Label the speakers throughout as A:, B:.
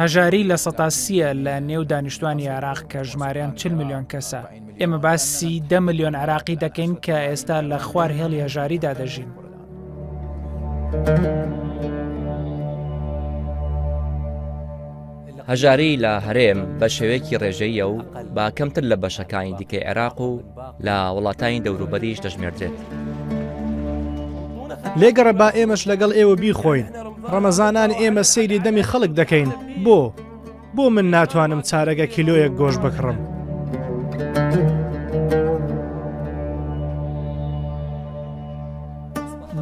A: هەژاری لە سەتا سییە لە نێو دانیشتوانی عێراق کە ژمارەیان 40 ملیۆن کەسە. ئێمە باسی دە ملیۆن عێراقی دەکەین کە ئێستا لە خوار هێڵی هەژاریدا دەژین.
B: هەژاری لە هەرێم بە شێوەیەکی ڕێژەییە و بە کەمتر لە بەشەکانی دیکەی عێراق و لە وڵاتانی دەوروبەریش دەژمێردرێت.
C: لێگەڕێ با ئێمەش لەگەڵ ئێوە بیخۆین، ڕەمەزانان ئێمە سەیری دەمی خەڵک دەکەین، بۆ؟ بۆ من ناتوانم چارەگە کیلۆیەک گۆشت بکڕم؟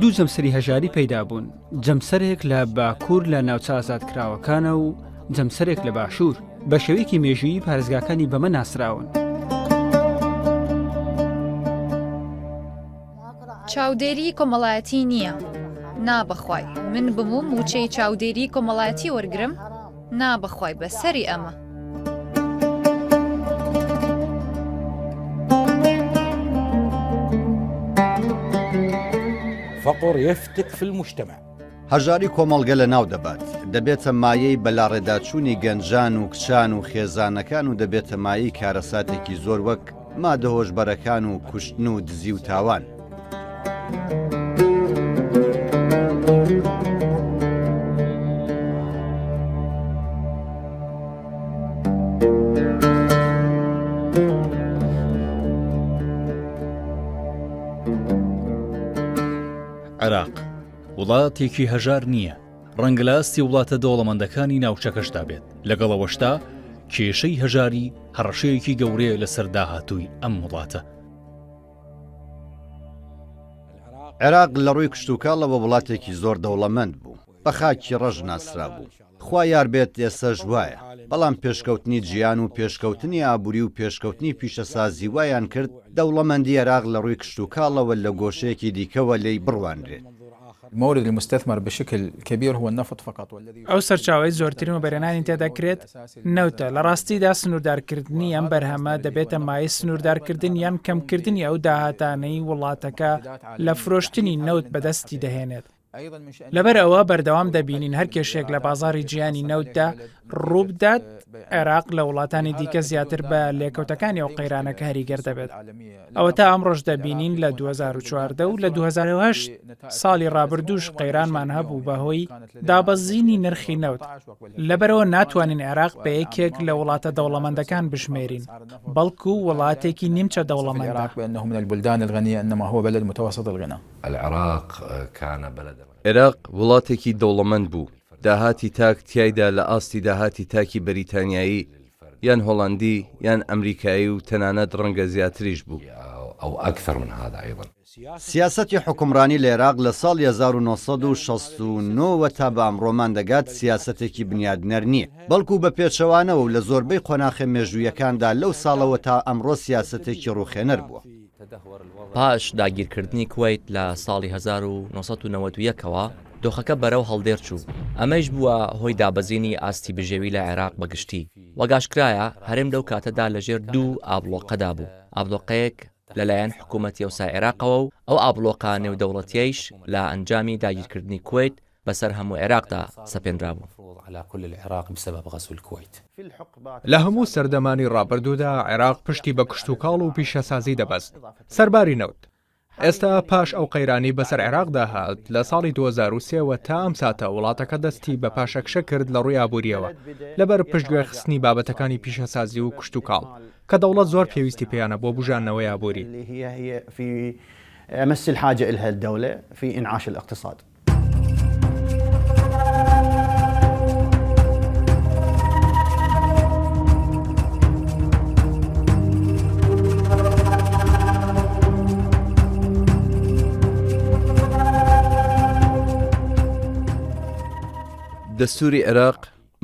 D: دوو جەمسەری هەژاری پەیدا بوون، جەمسەرێک لە باکوور لە ناوچە ئازادکراوەکانە و جەمسەرێک لە باشوور. بە شێوەیەکی مێژوویی پارێزگاکانی بەمە ناسراون.
E: چاودێری کۆمەڵایەتی نییە. نا بەخوای من بم و مووچەی چاودێری کۆمەڵایەتی وەرگرم؟ نا بەخوای بەسەری ئەمە.
F: فقر يفتك في المجتمع.
G: هەژاری کۆمەڵگە لەناو دەبات، دەبێتە مایەی بەلاڕێداچوونی گەنجان و کچان و خێزانەکان و دەبێتە مایەی کارەساتێکی زۆر وەک مادە هۆشبەرەکان و کوشتن و دزی و تاوان.
H: عێراق وڵاتێکی هەژار نییە، ڕەنگە لە ئاستی وڵاتە دەوڵەمەندەکانی ناوچەکەشدا بێت، لەگەڵ ئەوەشدا کێشەی هەژاری هەڕەشەیەکی گەورەیە لەسەر داهاتووی ئەم وڵاتە.
G: عێراق لە ڕووی کشتوکاڵەوە وڵاتێکی زۆر دەوڵەمەند بوو، بە خاکی ڕەش ناسرابوو، خوا یار بێت ئێستەش وایە، بەڵام پێشکەوتنی جیهان و پێشکەوتنی ئابووری و پێشکەوتنی پیشەسازی وایان کرد دەوڵەمەندی عێراق لە ڕووی کشتوکاڵەوە لە گۆشەیەکی دیکەوە لێی بڕوانرێت.
I: المورد المستثمر بشکل کبیر هو النفط فقط والذی.
A: ئەو سەرچاوەی زۆرترین وەبەرهێنانی تێدەکرێت نەوتە، لە ڕاستیدا سنووردارکردنی ئەم بەرهەمە دەبێتە مایەی سنووردارکردن یان کەمکردنی ئەو داهاتانەی وڵاتەکە لە فرۆشتنی نەوت بەدەستی دەهێنێت. لەبەر ئەوە بەردەوام دەبینین هەر کێشەیەک لە بازاڕی جیهانی نەوتدا ڕووبدات، عێراق لە وڵاتانی دیکە زیاتر بە لێکەوتەکانی ئەو قەیرانە کاریگەر دەبێت. ئەوەتا ئەمڕۆش دەبینین لە 2014 و لە 2008 ساڵی ڕابردووش قەیرانمان هەبوو بەهۆی دابەزینی نرخی نەوت. لەبەرئەوە ناتوانین عێراق بە یەکێک لە وڵاتە دەوڵەمەندەکان بژمێرین، بەڵکو وڵاتێکی نیمچە دەوڵەمەندە.
J: العراق کان بلدا.
K: عێراق وڵاتێکی دەوڵەمەند بوو، داهاتی تاک تیایدا لە ئاستی داهاتی تاکی بەریتانیایی یان هۆڵەندی یان ئەمریکایی و تەنانەت ڕەنگە زیاتریش بوو.
G: سیاسەتی حوکمڕانی لە عێراق لە ساڵی 1969 وە تا بە ئەمڕۆمان دەگات سیاسەتێکی بنیادنەر نییە، بەڵکو بە پێچەوانەوە و لە زۆربەی قۆناخە مێژوویەکاندا لەو ساڵەوە تا ئەمڕۆ سیاسەتێکی ڕووخێنەر بووە.
B: پاش داگیرکردنی کوەیت لە ساڵی 1991 ەوە، دۆخەکە بەرەو هەڵدێر چوو، ئەمەیش بووە هۆی دابەزینی ئاستی بژێوی لە عێراق بە گشتی. وەک ئاشکرایە، هەرێم لەو کاتەدا لەژێر دوو ئابڵۆقەدا بوو، ئابڵۆقەیەک لەلایەن حکوومەتی ئەوسای عێراقەوە و ئەو ئابڵۆقە نێودەوڵەتییەیش لە ئەنجامی داگیرکردنی کوەیت بەسەر هەموو عێراقدا سەپێنرابوو.
C: لە هەموو سەردەمانی ڕابردوودا عێراق پشتی بە کشتوکاڵ و پیشەسازی دەبەست، سەرباری نەوت. ئێستا پاش ئەو قەیرانەی بەسەر عێراقدا هات لە ساڵی 2003 وە تا ئەم ساتە وڵاتەکە دەستی بە پاشەکشە کرد لە ڕووی ئابوورییەوە لەبەر پشتگوێخستنی بابەتەکانی پیشەسازی و کشتوکاڵ کە دەوڵەت زۆر پێویستی پێیانە بۆ بوژاندنەوەی ئابووری.
K: دەستووری عێراق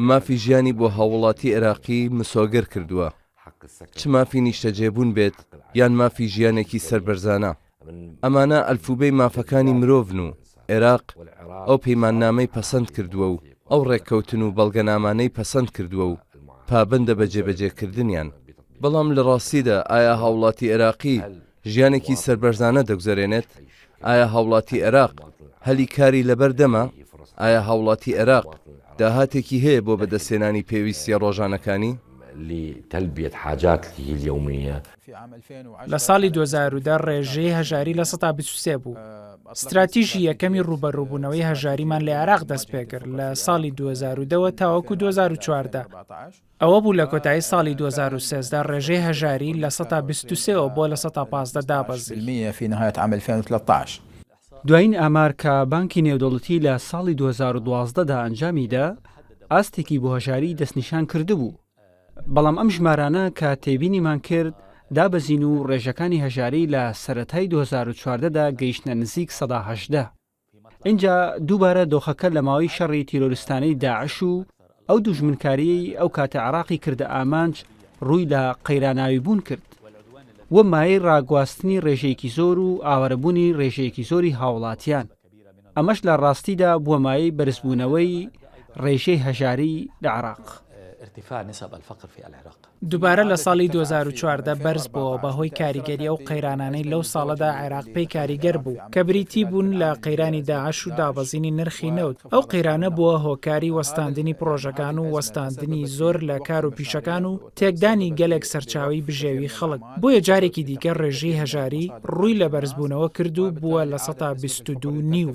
K: مافی ژیانی بۆ هاووڵاتی عێراقی مسۆگەر کردووە، چ مافی نیشتەجێبوون بێت یان مافی ژیانێکی سەربەرزانە. ئەمانە ئەلفوبێی مافەکانی مرۆڤن و عێراق ئەو پەیماننامەی پەسەند کردووە و ئەو ڕێککەوتن و بەڵگەنامانەی پەسەند کردووە و پابەندە بە جێبەجێکردنیان. بەڵام لە ڕاستیدا ئایا هاوڵاتی عێراقی ژیانێکی سەربەرزانە دەگوزەرێنێت؟ ئایا هاوڵاتی عێراق هەلی کاری لەبەردەمە؟ ئایا هاوڵاتی عێراق. داهاتێکی هەیە بۆ بەدەستهێنانی پێویستییە ڕۆژانەکانی؟
A: لە ساڵی 2010 ڕێژەی هەژاری 23% بوو. ستراتیژی یەکەمی ڕووبەڕووبوونەوەی هەژاریمان لە عێراق دەستپێکرد لە ساڵی 2010 ەوە تاوەکو 2014. ئەوە بوو لە کۆتایی ساڵی 2013 ڕێژەی هەژاری 23% ەوە بۆ 15% دابەزی.
D: دوایین ئامار کە بانکی نێودەوڵەتی لە ساڵی 2012 دا ئەنجامی دا، ئاستێکی بۆ هەژاری دەستنیشان کردبوو، بەڵام ئەم ژمارانە کە تێبینیمان کرد دابەزین و ڕێژەکانی هەژاری لە سەرەتای 2014 دا گەیشتنە نزیک 18%. ئینجا دووبارە دۆخەکە لە ماوەی شەڕی تیرۆریستانەی داعش و ئەو دوژمنکارییەی ئەو کاتە عێراقی کردە ئامانج ڕووی لە قەیراناویبوون کرد و مایەی ڕاگواستنی ڕێژەیەکی زۆر و ئاوارەبوونی ڕێژەیەکی زۆری هاوڵاتیان، ئەمەش لە ڕاستیدا بووە مایەی بەرزبوونەوەی ڕێژەی هەژاری لە عێراق.
A: دووبارە لە ساڵی 2014 بەرز بۆوە بەهۆی کاریگەری ئەو قەیرانانەی لەو ساڵەدا عێراق پێی کاریگەر بوو کە بریتی بوون لە قەیرانی داعش و دابەزینی نرخی نەوت، ئەو قەیرانە بووە هۆکاری وەستاندنی پڕۆژەکان و وەستاندنی زۆر لە کار و پیشەکان و تێکدانی گەلێک سەرچاوەی بژێوی خەڵک، بۆیە جارێکی دیکە ڕێژەی هەژاری ڕووی لە بەرزبوونەوە کرد و بووە 22% نیو.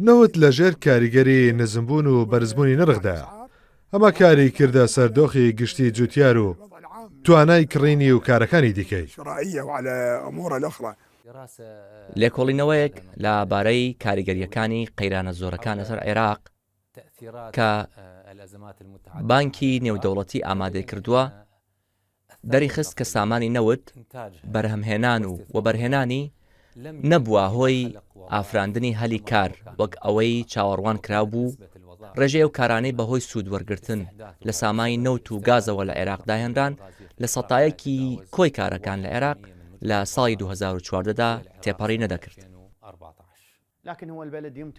L: نەوت لەژێر کاریگەری نزمبوون و بەرزبوونی نرخدایە، ئەمە کاری کردە سەر دۆخی گشتی جوتیار و توانای کڕینی و کارەکانی دیکەی.
B: لێکۆڵینەوەیەک لە بارەی کاریگەرییەکانی قەیرانە زۆرەکان لەسەر عێراق کە بانکی نێودەوڵەتی ئامادەی کردووە، دەریخست کە سامانی نەوت، بەرهەمهێنان و وەبەرهێنانی نەبووە هۆی ئافراندنی هەلی کار وەک ئەوەی چاوەڕوان کرابوو، ڕێژەی ئەو کارانەی بەهۆی سوود وەرگرتن لە سامانی نەوت و گازەوە لە عێراق داهێنران لە سەتایەکی کۆی کارەکان لە عێراق لە ساڵی 2014 دا تێپەڕی نەدەکرد.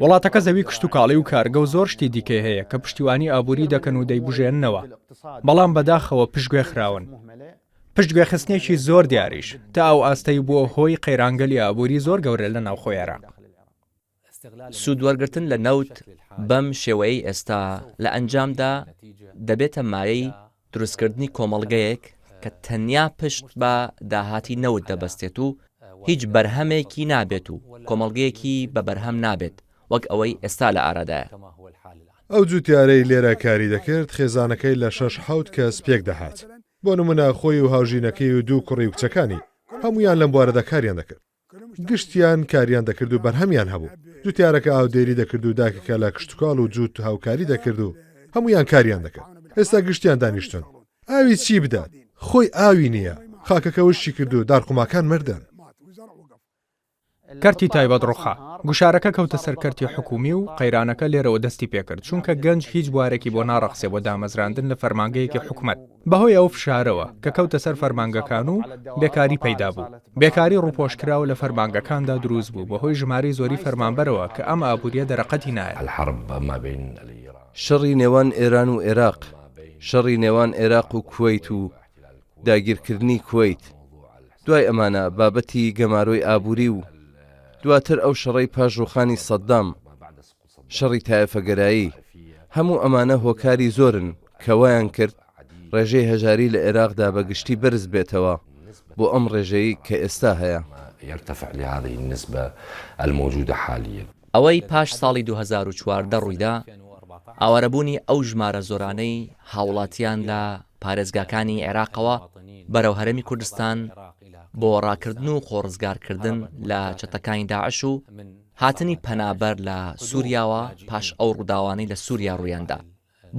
C: وڵاتەکە زەوی کشتوکاڵی و کارگە و زۆر شتی دیکەی هەیە کە پشتیوانی ئابووری دەکەن و دەیبوژێننەوە، بەڵام بەداخەوە پشتگوێ خراون. پشتگوێخستنێکی زۆر دیاریش، تا ئەو ئاستەی بووە هۆی قەیرانگەلی ئابووری زۆر گەورە لە ناوخۆی عێراق.
B: سوودوەرگرتن لە نەوت بەم شێوەیەی ئێستا لە ئەنجامدا دەبێتە مایەی دروستکردنی کۆمەڵگەیەک کە تەنیا پشت بە داهاتی نەوت دەبەستێت و هیچ بەرهەمێکی نابێت و کۆمەڵگەیەکی بە بەرهەم نابێت وەک ئەوەی ئێستا لە ئارادایە.
L: ئەو جوتیارەی لێرە کاری دەکرد خێزانەکەی لە شەش حەوت کەس پێکدەهات. بۆ نمونە خۆی و هاوژینەکەی و دوو کوڕی و کچەکانی هەموویان لەم بوارەدا کاریان دەکرد. گشتیان کاریان دەکرد و بەرهەمیان هەبوو. جوتیارەکە ئاودێری دەکرد و دایکەکە لە کشتوکاڵ و جووت هاوکاری دەکرد و هەموویان کاریان دەکرد. ئێستا گشتیان دانیشتوون. ئاوی چی بدات؟ خۆی ئاوی نییە. خاکەکە وشکی کرد و دارقوماکان مردن.
C: کەرتی تایبەت ڕووخا. گوشارەکە کەوتە سەر کەرتی حکوومی و قەیرانەکە لێرەوە دەستی پێکرد، چونکە گەنج هیچ بوارێکی بۆ ناڕەخسێ بۆ دامەزراندن لە فەرمانگەیەکی حکومەت. بەهۆی ئەو فشارەوە کە کەوتە سەر فەرمانگەکان و بێکاری پەیدا بوو. بێکاری ڕووپۆشکراو لە فەرمانگەکاندا دروست بوو بەهۆی ژمارەی زۆری فەرمانبەرەوە کە ئەم ئابوورییە دەرەقەتی نایە.
K: شەڕی نێوان ئێران و ئێراق، شەڕی نێوان ئێراق و کوەیت و داگیرکردنی کوەیت، دوای ئەمانە بابەتی گەمارۆی ئابووری و دواتر ئەو شەڕەی پاش ڕووخانی سەدام، شەڕی تایەفەگەرایی، هەموو ئەمانە هۆکاری زۆرن کە وایان کرد ڕێژەی هەژاری لە ئێراقدا بە گشتی بەرز بێتەوە بۆ ئەم ڕێژەی کە ئێستا هەیە.
B: ئەوەی پاش ساڵی 2014 ڕوویدا، ئاوارەبوونی ئەو ژمارە زۆرانەی هاوڵاتیان لە پارێزگاکانی عێراقەوە بەرەو هەرێمی کوردستان بۆ ڕاکردن و خۆڕزگارکردن لە چەتەکانی داعش و هاتنی پەنابەر لە سووریاوە پاش ئەو ڕووداوانەی لە سووریا ڕوویاندا،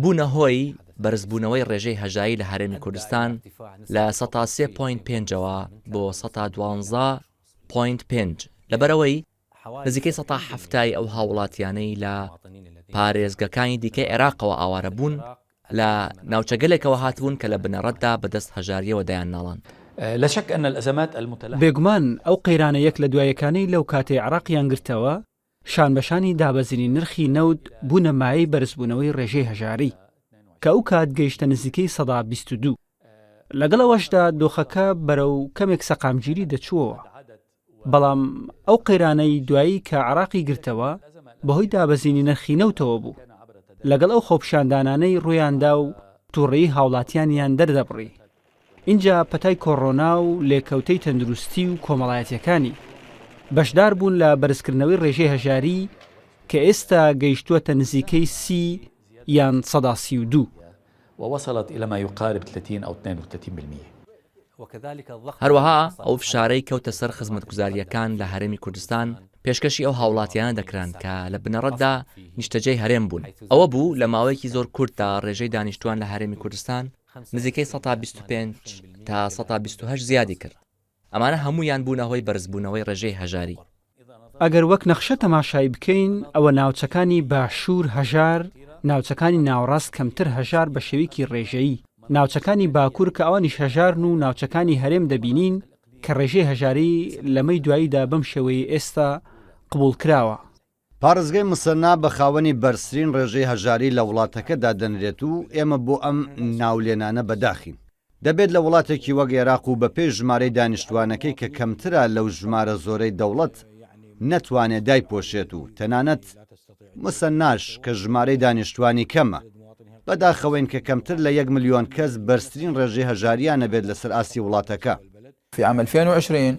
B: بوونە هۆی بەرزبوونەوەی ڕێژەی هەژاری لە هەرێمی کوردستان لە سەتا سێ point پێنجەوە بۆ سەتا دوانزە point پێنج، لەبەرئەوەی نزیکەی سەتا حەفتای ئەو هاووڵاتییانەی لە پارێزگەکانی دیکەی عێراقەوە ئاوارە بوون، لە ناوچەگەلێکەوە هاتبوون کە لە بنەڕەتدا بەدەست هەژارییەوە دەیانناڵاند.
D: بێگومان ئەو قەیرانە یەک لە دوایەکانەی لەو کاتەی عێراقیان گرتەوە، شانبەشانی دابەزینی نرخی نەوت بوونە مایەی بەرزبوونەوەی ڕێژەی هەژاری، کە ئەو کات گەیشتە نزیکەی 22%. لەگەڵ ئەوەشدا دۆخەکە بەرەو کەمێک سەقامگیری دەچووەوە. بەڵام ئەو قەیرانەی دوایی کە عێراقی گرتەوە. بەهۆی دابەزینی نرخی نەوتەوە بوو، لەگەڵ ئەو خۆپیشاندانانەی ڕوویاندا و توڕەیی هاوڵاتیانیان دەردەبڕی. ئینجا پەتای کۆڕۆنا و لێکەوتەی تەندروستی و کۆمەڵایەتیەکانی، بەشدار بوون لە بەرزکردنەوەی ڕێژەی هەژاری کە ئێستا گەیشتووەتە نزیکەی 30 یان 32%.
J: ووصلت الى ما يقارب 30 او 32%.
B: هەروەها ئەو فشارەی کەوتە سەر خزمەتگوزارییەکان لە هەرێمی کوردستان پێشکەشی ئەو هاوڵاتیانە دەکران کە لە بنەڕەتدا نیشتەجێی هەرێم بوون، ئەوە بوو لە ماوەیەکی زۆر کورتدا ڕێژەی دانیشتووان لە هەرێمی کوردستان نزیکەی 25% تا 28% زیادی کرد، ئەمانە هەموویان بوونە هۆی بەرزبوونەوەی ڕێژەی هەژاری.
D: ئەگەر وەک نەخشە تەماشای بکەین ئەوە ناوچەکانی باشوور هەژار، ناوچەکانی ناوەڕاست کەمتر هەژار بە شێوەیەکی ڕێژەیی، ناوچەکانی باکوور کە ئەوانیش هەژارن و ناوچەکانی هەرێم دەبینین کە ڕێژەی هەژاری لەمەی دواییدا بەم شێوەیەی ئێستا قبوڵکراوە.
G: پاڕێزگای موسەننا بە خاوەنی بەرزترین ڕێژەی هەژاری لە وڵاتەکە دادەنرێت و ئێمە بۆ ئەم ناولێنانە بەداخین. دەبێت لە وڵاتێکی وەک ئێراق و بەپێی ژمارەی دانیشتوانەکەی کە کەمترە لەو ژمارە زۆرەی دەوڵەت نەتوانێ دایپۆشێت و تەنانەت موسەنناش کە ژمارەی دانیشتوانی کەمە بەداخەوەین کە کەمتر لە یەک ملیۆن کەس بەرزترین ڕێژەی هەژارییان هەبێت لەسەر ئاستی وڵاتەکە.
I: في عام 2020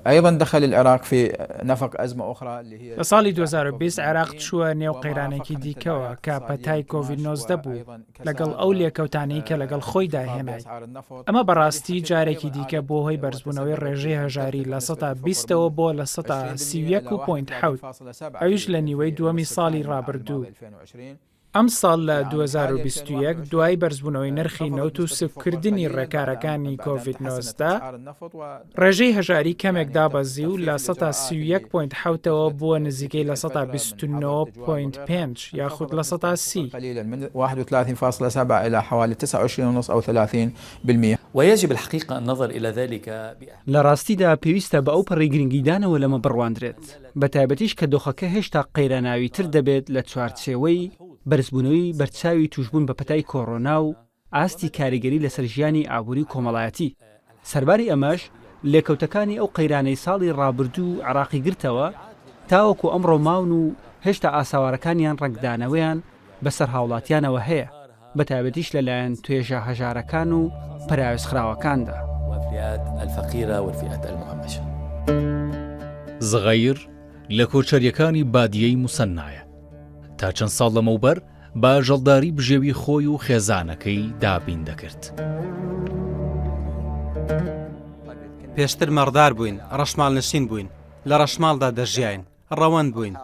I: أيضا دخل العراق في نفق أزمة أخرى اللي هي
A: لە ساڵی 2020 عێراق چووە نێو قەیرانێکی دیکەوە کە پەتای کۆڤید 19 بوو لەگەڵ ئەو لێکەوتانەی کە لەگەڵ خۆیدا هێنای. ئەمە بەڕاستی جارێکی دیکە بووە هۆی بەرزبوونەوەی ڕێژەی هەژاری لە سەتا بیستەوە بۆ لە سەتا 31 و point حەوت ئەویش لە نیوەی دووەمی ساڵی ڕابردوو. ئەمساڵ لە 2021 دوای بەرزبوونەوەی نرخی نەوت و سوککردنی ڕێکارەکانی کۆڤید 19، ڕێژەی هەژاری کەمێک دابەزی و لە سەتا 31 point حەوتەوە بووە نزیکەی لە سەتا 29 point پێنج یاخود لە سەتا 30.
D: لە ڕاستیدا پێویستە بە ئەوپەڕی گرنگیدانەوە لەمە بڕواندرێت. بەتایبەتیش کە دۆخەکە هێشتا قەیراناویتر دەبێت لە چوارچێوەی بەرزبوونەوەی بەرچاوی تووشبوون بە پەتای کۆرۆنا و ئاستی کاریگەری لەسەر ژیانی ئابووری و کۆمەڵایەتی. سەرباری ئەمەش، لێکەوتەکانی ئەو قەیرانەی ساڵی ڕابردوو عێراقی گرتەوە، تاوەکو ئەمڕۆ ماون و هێشتا ئاسەوارەکانیان ڕەنگدانەوەیان بەسەر هاوڵاتیانەوە هەیە، بەتایبەتیش لەلایەن توێژە هەژارەکان و پەراوێزخراوەکاندا.
H: زغەیر لە کۆچەرییەکانی بادیەی موسەننایە. تا چەند ساڵ لەمەوبەر بە ئاژەڵداری بژێوی خۆی و خێزانەکەی دابین دەکرد.
M: پێشتر مەڕدار بووین، ڕەشماڵنشین بووین، لە ڕەشماڵدا دەژیاین، ڕەوەند بووین،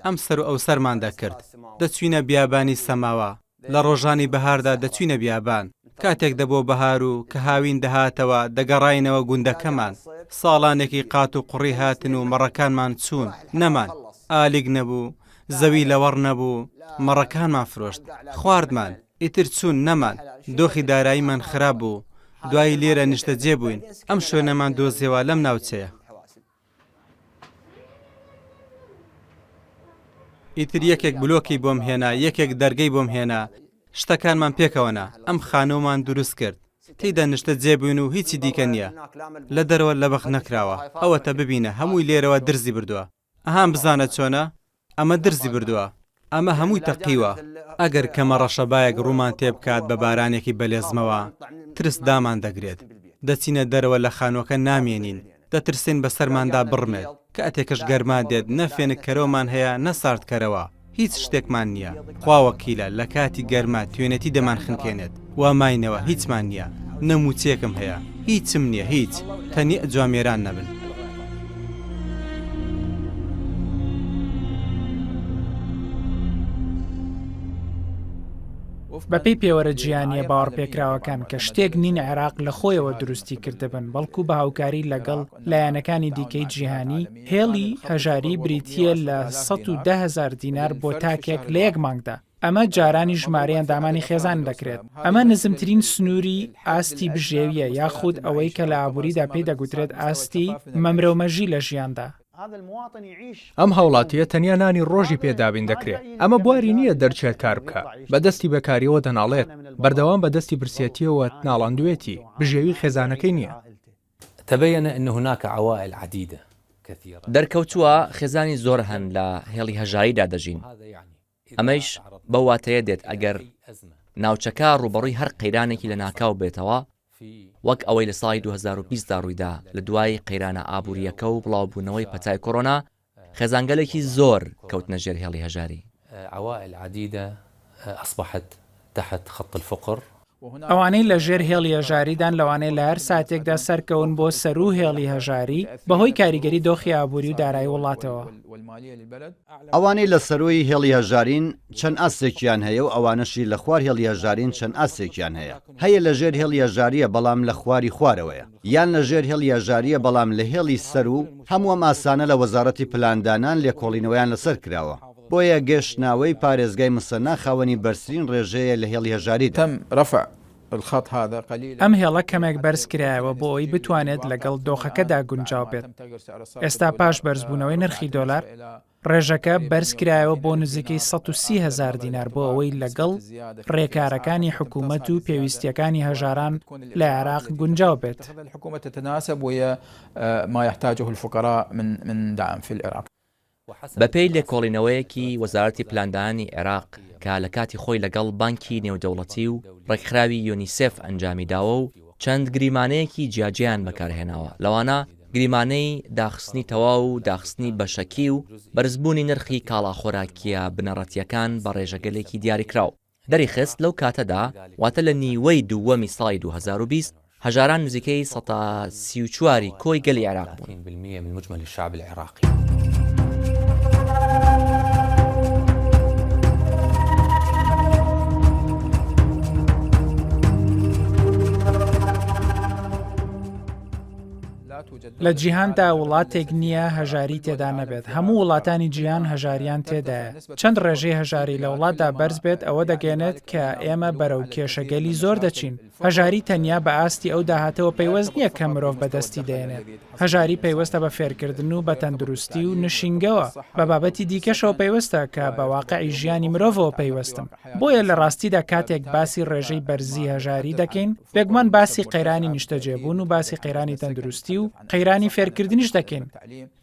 M: ئەم سەر و ئەوسەرمان دەکرد، دەچووینە بیابانی سەماوە، لە ڕۆژانی بەهاردا دەچووینە بیابان، کاتێک دەبووە بەهار و کە هاوین دەهاتەوە دەگەڕاینەوە گوندەکەمان، ساڵانێکی قات و قڕی هاتن و مەڕەکانمان چوون، نەمان، ئالیک نەبوو، زەوی لەوەڕ نەبوو، مەڕەکانمان فرۆشت، خواردمان، ئیتر چوون، نەمان، دۆخی داراییمان خراپ بوو، دوایی لێرە نیشتەجێ بووین، ئەم شوێنەمان دۆزیەوە لەم ناوچەیە. ئیتر یەکێک بلۆکی بۆم هێنا، یەکێک دەرگەی بۆم هێنا، شتەکانمان پێکەوە نا، ئەم خانووەمان دروست کرد، تێیدا نیشتەجێ بووین و هیچی دیکە نییە. لە دەرەوە لەبخ نەکراوە، ئەوەتە ببینە هەمووی لێرەوە درزی بردووە. ئەهان بزانە چۆنە؟ ئەمە درزی بردووە، ئەمە هەمووی تەقیوە. ئەگەر کەمە ڕەشەبایەک ڕوومان تێبکات بە بارانێکی بەلێزمەوە، ترس دامان دەگرێت. دەچینە دەرەوە لە خانووەکە نامێنین، دەترسێین بەسەرماندا بڕمێت. کاتێکش گەرما دێت نە فێنککەرەوەمان هەیە نە ساردکەرەوە. هیچ شتێکمان نییە. خوا وەکیلە لە کاتی گەرما توێنێتی دەمانخنکێنێت. وا ماینەوە هیچمان نییە. نە مووچەیەکم هەیە. هیچم نییە هیچ. تەنیئ جوامێران نەبن.
A: بەپێی پێوەرە جیهانییە باوەڕپێکراوەکان کە شتێک نین عێراق لە خۆیەوە دروستی کردبن، بەڵکو بە هاوکاری لەگەڵ لایەنەکانی دیکەی جیهانی، هێڵی هەژاری بریتییە لە 110 هەزار دینار بۆ تاکێک لە یەک مانگدا، ئەمە جارانی ژمارەی ئەندامانی خێزان دەکرێت، ئەمە نزمترین سنووری ئاستی بژێوییە یاخود ئەوەی کە لە ئابووریدا پێی دەگوترێت ئاستی مەمرەومەژی لە ژیاندا.
C: ئەم هاوڵاتییە تەنیا نانی ڕۆژی پێ دابین دەکرێ، ئەمە بواری نییە دەرچێت کار بکا، بە دەستی بێکارییەوە دەناڵێت، بەردەوام بە دەستی برسێتییەوە ناڵاندوێتی، بژێوی خێزانەکەی نییە.
J: تبین ان هناک عوائل عدیدە.
B: دەرکەوتووە خێزانی زۆر هەن لە هێڵی هەژاریدا دەژین، ئەمەیش بەو واتەیە دێت ئەگەر ناوچەکە ڕووبەڕووی هەر قەیرانێکی لەناکاو بێتەوە، وەک ئەوەی لە ساڵی 2020 دا ڕوویدا لە دوای قەیرانە ئابوورییەکە و بڵاوبوونەوەی پەتای کۆرۆنا، خێزانگەلێکی زۆر کەوتنە ژێر هێڵی هەژاری.
J: عوائل عدیدە اصبحت تحت خط الفقر.
A: ئەوانەی لە ژێر هێڵی هەژاریدان لەوانەیە لە هەر ساتێکدا سەرکەون بۆ سەروو هێڵی هەژاری بەهۆی کاریگەری دۆخی ئابووری و دارایی وڵاتەوە.
G: ئەوانەی لە سەرووی هێڵی هەژارین چەند ئاستێکیان هەیە و ئەوانەشی لە خوار هێڵی هەژارین چەند ئاستێکیان هەیە. هەیە لە ژێر هێڵی هەژارییە بەڵام لە خواری خوارەوەیە. یان لە ژێر هێڵی هەژارییە بەڵام لە هێڵی سەروو، هەموو ئەم ئاستانە لە وەزاڕەتی پلاندانان لێکۆڵینەوەیان لەسەر کراوە. بۆیە گەشتناوەی پارێزگای مسەنا خاوەنی بەرزترین ڕێژەیە لە هێڵی هەژاریدا.
I: تم رفع الخط هذا قليلا.
A: ئەم هێڵە کەمێک بەرز کرایەوە بۆ ئەوەی بتوانێت لەگەڵ دۆخەکەدا گونجاو بێت. ئێستا پاش بەرزبوونەوەی نرخی دۆلار، ڕێژەکە بەرزکرایەوە بۆ نزیکەی 130 هەزار دینار بۆ ئەوەی لەگەڵ ڕێکارەکانی حکوومەت و پێویستییەکانی هەژاران لە عێراق گونجاو بێت.
B: بەپێی لێکۆڵینەوەیەکی وەزارەتی پلاندانانی عێراق کە لە کاتی خۆی لەگەڵ بانکی نێودەوڵەتی و ڕێکخراوی یونیسێف ئەنجامیداوە و چەند گریمانەیەکی جیاجیایان بەکارهێناوە لەوانە گریمانەی داخستنی تەواو و داخستنی بەشەکی و بەرزبوونی نرخی کاڵا خۆراکییە بنەڕەتییەکان بە ڕێژەگەلێکی دیاریکراو. دەریخست لەو کاتەدا، واتە لە نیوەی دووەمی ساڵی 2020، هەژاران نزیکەی 34% ی کۆی گەلی عێراق بوون.
A: لە جیهاندا وڵاتێک نییە هەژاری تێدا نەبێت، هەموو وڵاتانی جیهان هەژاریان تێدایە، چەند ڕێژەی هەژاری لە وڵاتدا بەرز بێت ئەوە دەگەیەنێت کە ئێمە بەرەو کێشەگەلی زۆر دەچین، هەژاری تەنیا بە ئاستی ئەو داهاتەوە پەیوەست نییە کە مرۆڤ بەدەستی دەیەنێت، هەژاری پەیوەستە بە فێرکردن و بە تەندروستی و نشینگەوە، بە بابەتی دیکەشەوە پەیوەستە کە بە واقعی ژیانی مرۆڤەوە پەیوەستن. بۆیە لە ڕاستیدا کاتێک باسی ڕێژەی بەرزی هەژاری دەکەین، بێگومان باسی قەیرانی نیشتەجێبوون و باسی قەیرانی تەندروستی و قەیرانی فێرکردنیش دەکەین.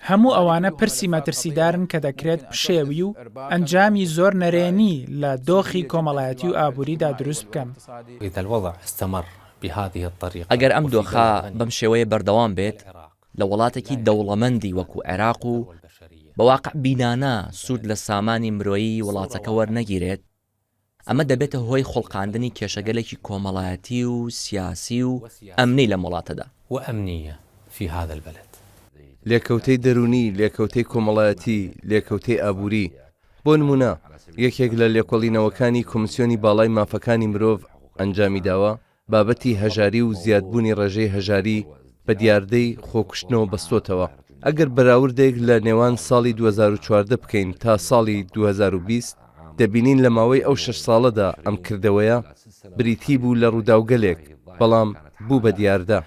A: هەموو ئەوانە پرسی مەترسیدارن کە دەکرێت پشێوی و ئەنجامی زۆر نەرێنی لە دۆخی کۆمەڵایەتی و ئابووریدا دروست بکەن.
B: ئەگەر ئەم دۆخە بەم شێوەیە بەردەوام بێت، لە وڵاتێکی دەوڵەمەندی وەکو عێراق و بە واقعبینانە سوود لە سامانی مرۆیی وڵاتەکە وەرنەگیرێت، ئەمە دەبێتە هۆی خوڵقاندنی کێشەگەلێکی کۆمەڵایەتی و سیاسی و ئەمنی لەم وڵاتەدا.
K: لێکەوتەی دەروونی، لێکەوتەی کۆمەڵایەتی، لێکەوتەی ئابووری. بۆ نموونە، یەکێک لە لێکۆڵینەوەکانی کۆمسیۆنی باڵای مافەکانی مرۆڤ ئەنجامی داوە، بابەتی هەژاری و زیادبوونی ڕێژەی هەژاری بە دیاردەی خۆکوشتنەوە بەستۆتەوە. ئەگەر بەراوردێک لە نێوان ساڵی 2014 بکەین تا ساڵی 2020، دەبینین لە ماوەی ئەو شەش ساڵەدا ئەم کردەوەیە بریتی بوو لە ڕووداوگەلێک، بەڵام بوو بە دیاردە.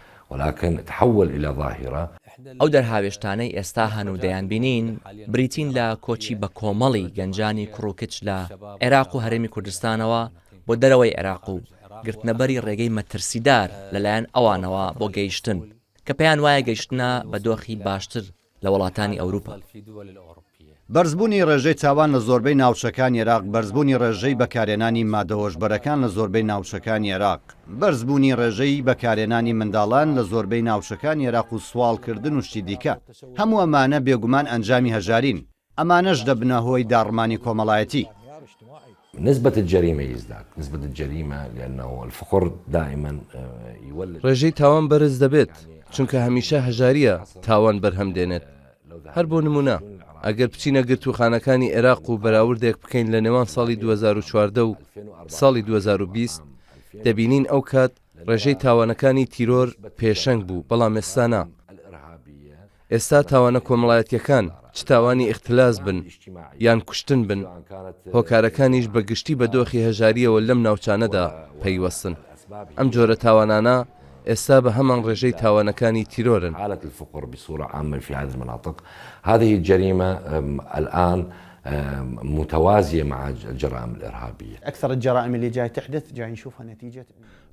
B: ئەو دەرهاوێشتانەی ئێستا هەن و دەیانبینین بریتین لە کۆچی بەکۆمەڵی گەنجانی کوڕ و کچ لە عێراق و هەرێمی کوردستانەوە بۆ دەرەوەی عێراق و گرتنەبەری ڕێگەی مەترسیدار لەلایەن ئەوانەوە بۆ گەیشتن کە پێیان وایە گەیشتنە بە دۆخی باشتر لە وڵاتانی ئەوروپا.
G: بەرزبوونی ڕێژەی تاوان لە زۆربەی ناوچەکانی عێراق بەرزبوونی ڕێژەی بەکارهێنانی مادە هۆشبەرەکان لە زۆربەی ناوچەکانی عێراق بەرزبوونی ڕێژەی بەکارهێنانی منداڵان لە زۆربەی ناوچەکانی عێراق و سواڵکردن و شتی دیکە هەموو ئەمانە بێگومان ئەنجامی هەژارین ئەمانەش دەبنە هۆی داڕمانی کۆمەڵایەتی.
N: نسبة الجريمة يزداد نسبة الجريمة لأنه الفقر دائما يولد.
K: ڕێژەی تاوان بەرز دەبێت، چونکە هەمیشە هەژارییە تاوان بەرهەم دێنێت. هەر بۆ نموونە ئەگەر بچینە گرتووخانەکانی ئێراق و بەراوردێک بکەین لە نێوان ساڵی 2014 و ساڵی 2020 دەبینین ئەو کات ڕێژەی تاوانەکانی تیرۆر پێشەنگ بوو بەڵام ئێستا نا. ئێستا تاوانە کۆمەڵایەتییەکان، چ تاوانی ئیختلاس بن یان کوشتن بن، هۆکارەکانیش بە گشتی بە دۆخی هەژارییەوە لەم ناوچانەدا پەیوەستن. ئەم جۆرە تاوانانە ئێستا بە هەمان ڕێژەی تاوانەکانی تیرۆرن.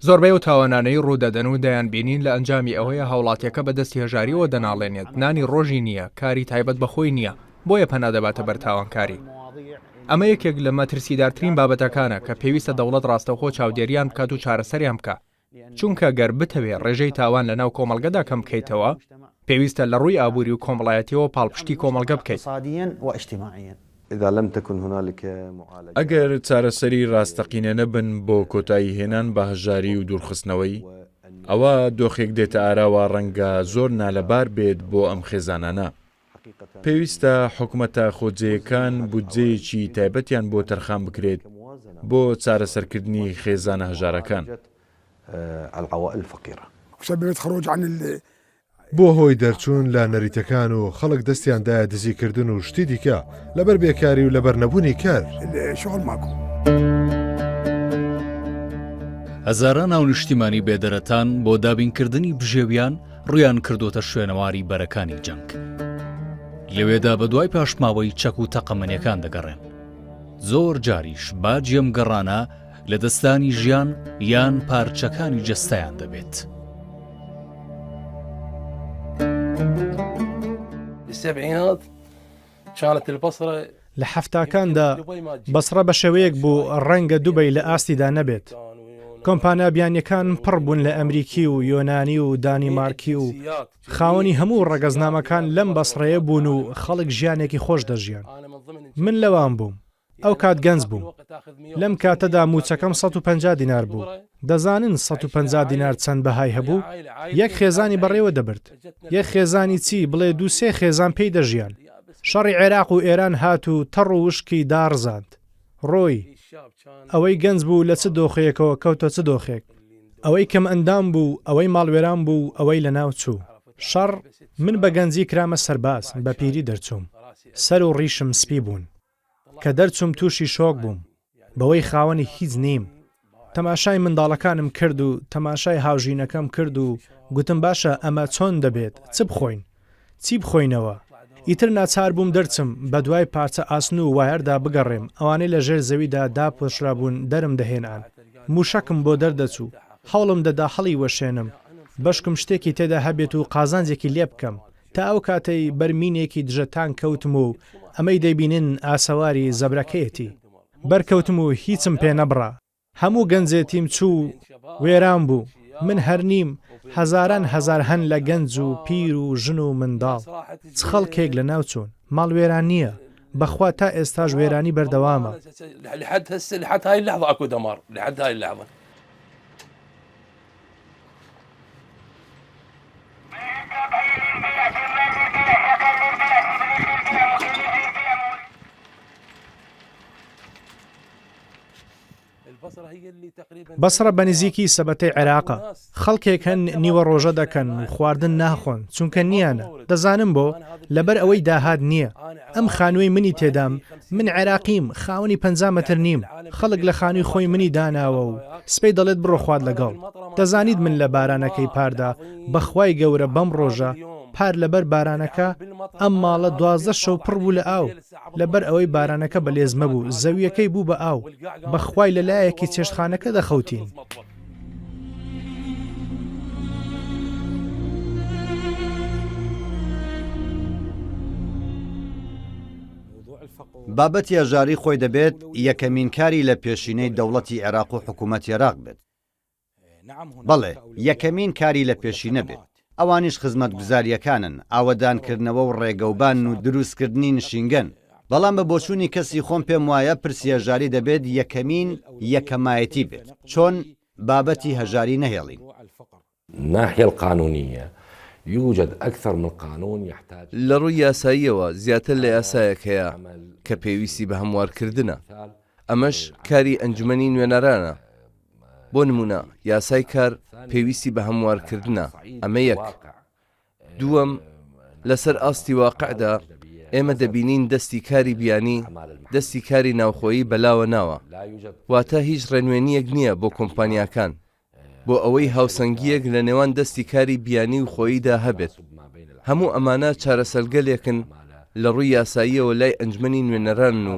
C: زۆربەی ئەو تاوانانەی ڕوودەدەن و دەیانبینین لە ئەنجامی ئەوەیە هاوڵاتیەکە بە دەستی هەژارییەوە دەناڵێنێت، نانی ڕۆژی نییە، کاری تایبەت بە خۆی نییە، بۆیە پەنا دەباتە بەر تاوانکاری. ئەمە یەکێک لە مەترسیدارترین بابەتەکانە کە پێویستە دەوڵەت ڕاستەوخۆ چاودێریان بکات و چارەسەریان بکا، چونکە گەر بتەوێ ڕێژەی تاوان لە ناو کۆمەڵگەدا کەم بکەیتەوە، پێویستە لە ڕووی ئابووری و کۆمەڵایەتیەوە پاڵپشتی کۆمەڵگە بکەیت.
O: ئەگەر چارەسەری ڕاستەقینە نەبن بۆ کۆتایی هێنان بە هەژاری و دوورخستنەوەی، ئەوا دۆخێک دێتە ئاراوە ڕەنگە زۆر نالەبار بێت بۆ ئەم خێزانانە. پێویستە حکومەتە خۆجێیەکان بودجەیەکی تایبەتیان بۆ تەرخان بکرێت بۆ چارەسەرکردنی خێزانە هەژارەکان.
L: بووە هۆی دەرچوون لە نەریتەکان و خەڵک دەستیان دایە دزیکردن و شتی دیکە لەبەر بێکاری و لەبەر نەبوونی کار.
H: هەزاران هاونیشتیمانی بێدەرەتان بۆ دابینکردنی بژێویان ڕویان کردوتە شوێنەواری بەرەکانی جەنگ. لەوێدا بە دوای پاشماوەی چەک و تەقەمەنیەکان دەگەڕێن. زۆر جاریش باجی ئەم گەڕانە لە دەستدانی ژیان یان پارچەکانی جەستەیان دەبێت.
P: لە حەفتاکاندا بەسڕە بە شێوەیەک بوو ڕەنگە دوبەی لە ئاستیدا نەبێت. کۆمپانیا بیانیەکان پڕ بوون لە ئەمریکی و یۆنانی و دانیمارکی و خاوەنی هەموو ڕەگەزنامەکان لەم بەسڕەیە بوون و خەڵک ژیانێکی خۆش دەژیان. من لەوان بووم. ئەو کات گەنج بووم. لەم کاتەدا مووچەکەم 150 دینار بوو. دەزانن 150 دینار چەند بەهای هەبوو؟ یەک خێزانی بەڕێوە دەبرد. یەک خێزانی چی، بڵێ دوو سێ خێزان پێی دەژیان. شەڕی عێراق و ئێران هات و تەڕ و وشکی داڕزاند. ڕۆی. ئەوەی گەنج بوو لە چ دۆخێکەوە کەوتە چ دۆخێک. ئەوەی کەمئەندام بوو، ئەوەی ماڵوێران بوو، ئەوەی لەناو چوو. شەڕ، من بە گەنجی کرامە سەرباز، بە پیری دەرچووم. سەر و ڕیشم سپی بوون. کە دەرچووم تووشی شۆک بووم بەوەی خاوەنی هیچ نیم. تەماشای منداڵەکانم کرد و تەماشای هاوژینەکەم کرد و گوتم باشە ئەمە چۆن دەبێت، چ بخۆین؟ چی بخۆینەوە؟ ئیتر ناچار بووم دەرچم، بەدوای پارچە ئاسن و وایەردا بگەڕێم، ئەوانەی لە ژێر زەویدا داپۆشرابوون دەرم دەهێنان. مووشەکم بۆ دەردەچوو، هەوڵم دەدا هەڵیوەشێنم، بەشکم شتێکی تێدا هەبێت و قازانجێکی لێ بکەم. تا ئەو کاتەی بەر مینێکی دژە تانک کەوتم و ئەمەی دەیبینن ئاسەواری زەبرەکەیەتی. بەرکەوتم و هیچم پێ نەبڕا. هەموو گەنجێتیم چوو و وێران بوو. من هەر نیم، هەزاران هەزار هەن لە گەنج و پیر و ژن و منداڵ. چ خەڵکێک لەناو چوون. ماڵ وێران نییە. بەخوا تا ئێستاش وێرانی بەردەوامە. بەسڕە بە نزیکی سەبەتەی عێراقە، خەڵکێک هەن نیوە ڕۆژە دەکەن و خواردن ناخۆن چونکە نییانە، دەزانن بۆ؟ لەبەر ئەوەی داهات نییە. ئەم خانووەی منی تێدام، من عێراقیم، خاوەنی 50 مەتر نیم، خەڵک لە خانووی خۆی منی داناوە و سبەی دەڵێت بڕۆ خوات لەگەڵ. دەزانیت من لە بارانەکەی پاردا، بە خوای گەورە بەم ڕۆژە، پار لەبەر بارانەکە، ئەم ماڵە 12 شەو پڕ بوو لە ئاو. لەبەر ئەوەی بارانەکە بە لێزمە بوو، زەوییەکەی بوو بە ئاو. بە خوای لە لایەکی چێشتخانەکە دەخەوتین.
G: بابەتی هەژاری خۆی دەبێت یەکەمین کاری لە پێشینەی دەوڵەتی عێراق و حکوومەتی عێراق بێت. بەڵێ، یەکەمین کاری لە پێشینە بێت. ئەوانیش خزمەتگوزارییەکانن، ئاوەدانکردنەوە و ڕێگەوبانن و دروستکردنی نشینگەن. بەڵام بە بۆچوونی کەسی خۆم پێم وایە پرسی هەژاری دەبێت یەکەمین یەکەمایەتی بێت. چۆن بابەتی هەژاری نەهێڵین؟
N: الناحیە القانونیە یوجد اکثر من قانون یحتاج.
K: لە ڕووی یاساییەوە زیاتر لە یاسایەک هەیە کە پێویستی بە هەموارکردنە، ئەمەش کاری ئەنجومەنی نوێنەرانە. بۆ نموونە یاسای کار پێویستی بە هەموارکردنە، ئەمە یەک. دووەم، لەسەر ئاستی واقعدا ئێمە دەبینین دەستی کاری بیانی، دەستی کاری ناوخۆیی بەلاوە ناوە، واتە هیچ ڕێنوێنییەک نییە بۆ کۆمپانیاکان. بۆ ئەوەی هاوسەنگییەک لە نێوان دەستی کاری بیانی و خۆییدا هەبێت. هەموو ئەمانە چارەسەرگەلێکن لە ڕووی یاساییەوە لای ئەنجومەنی نوێنەرانن و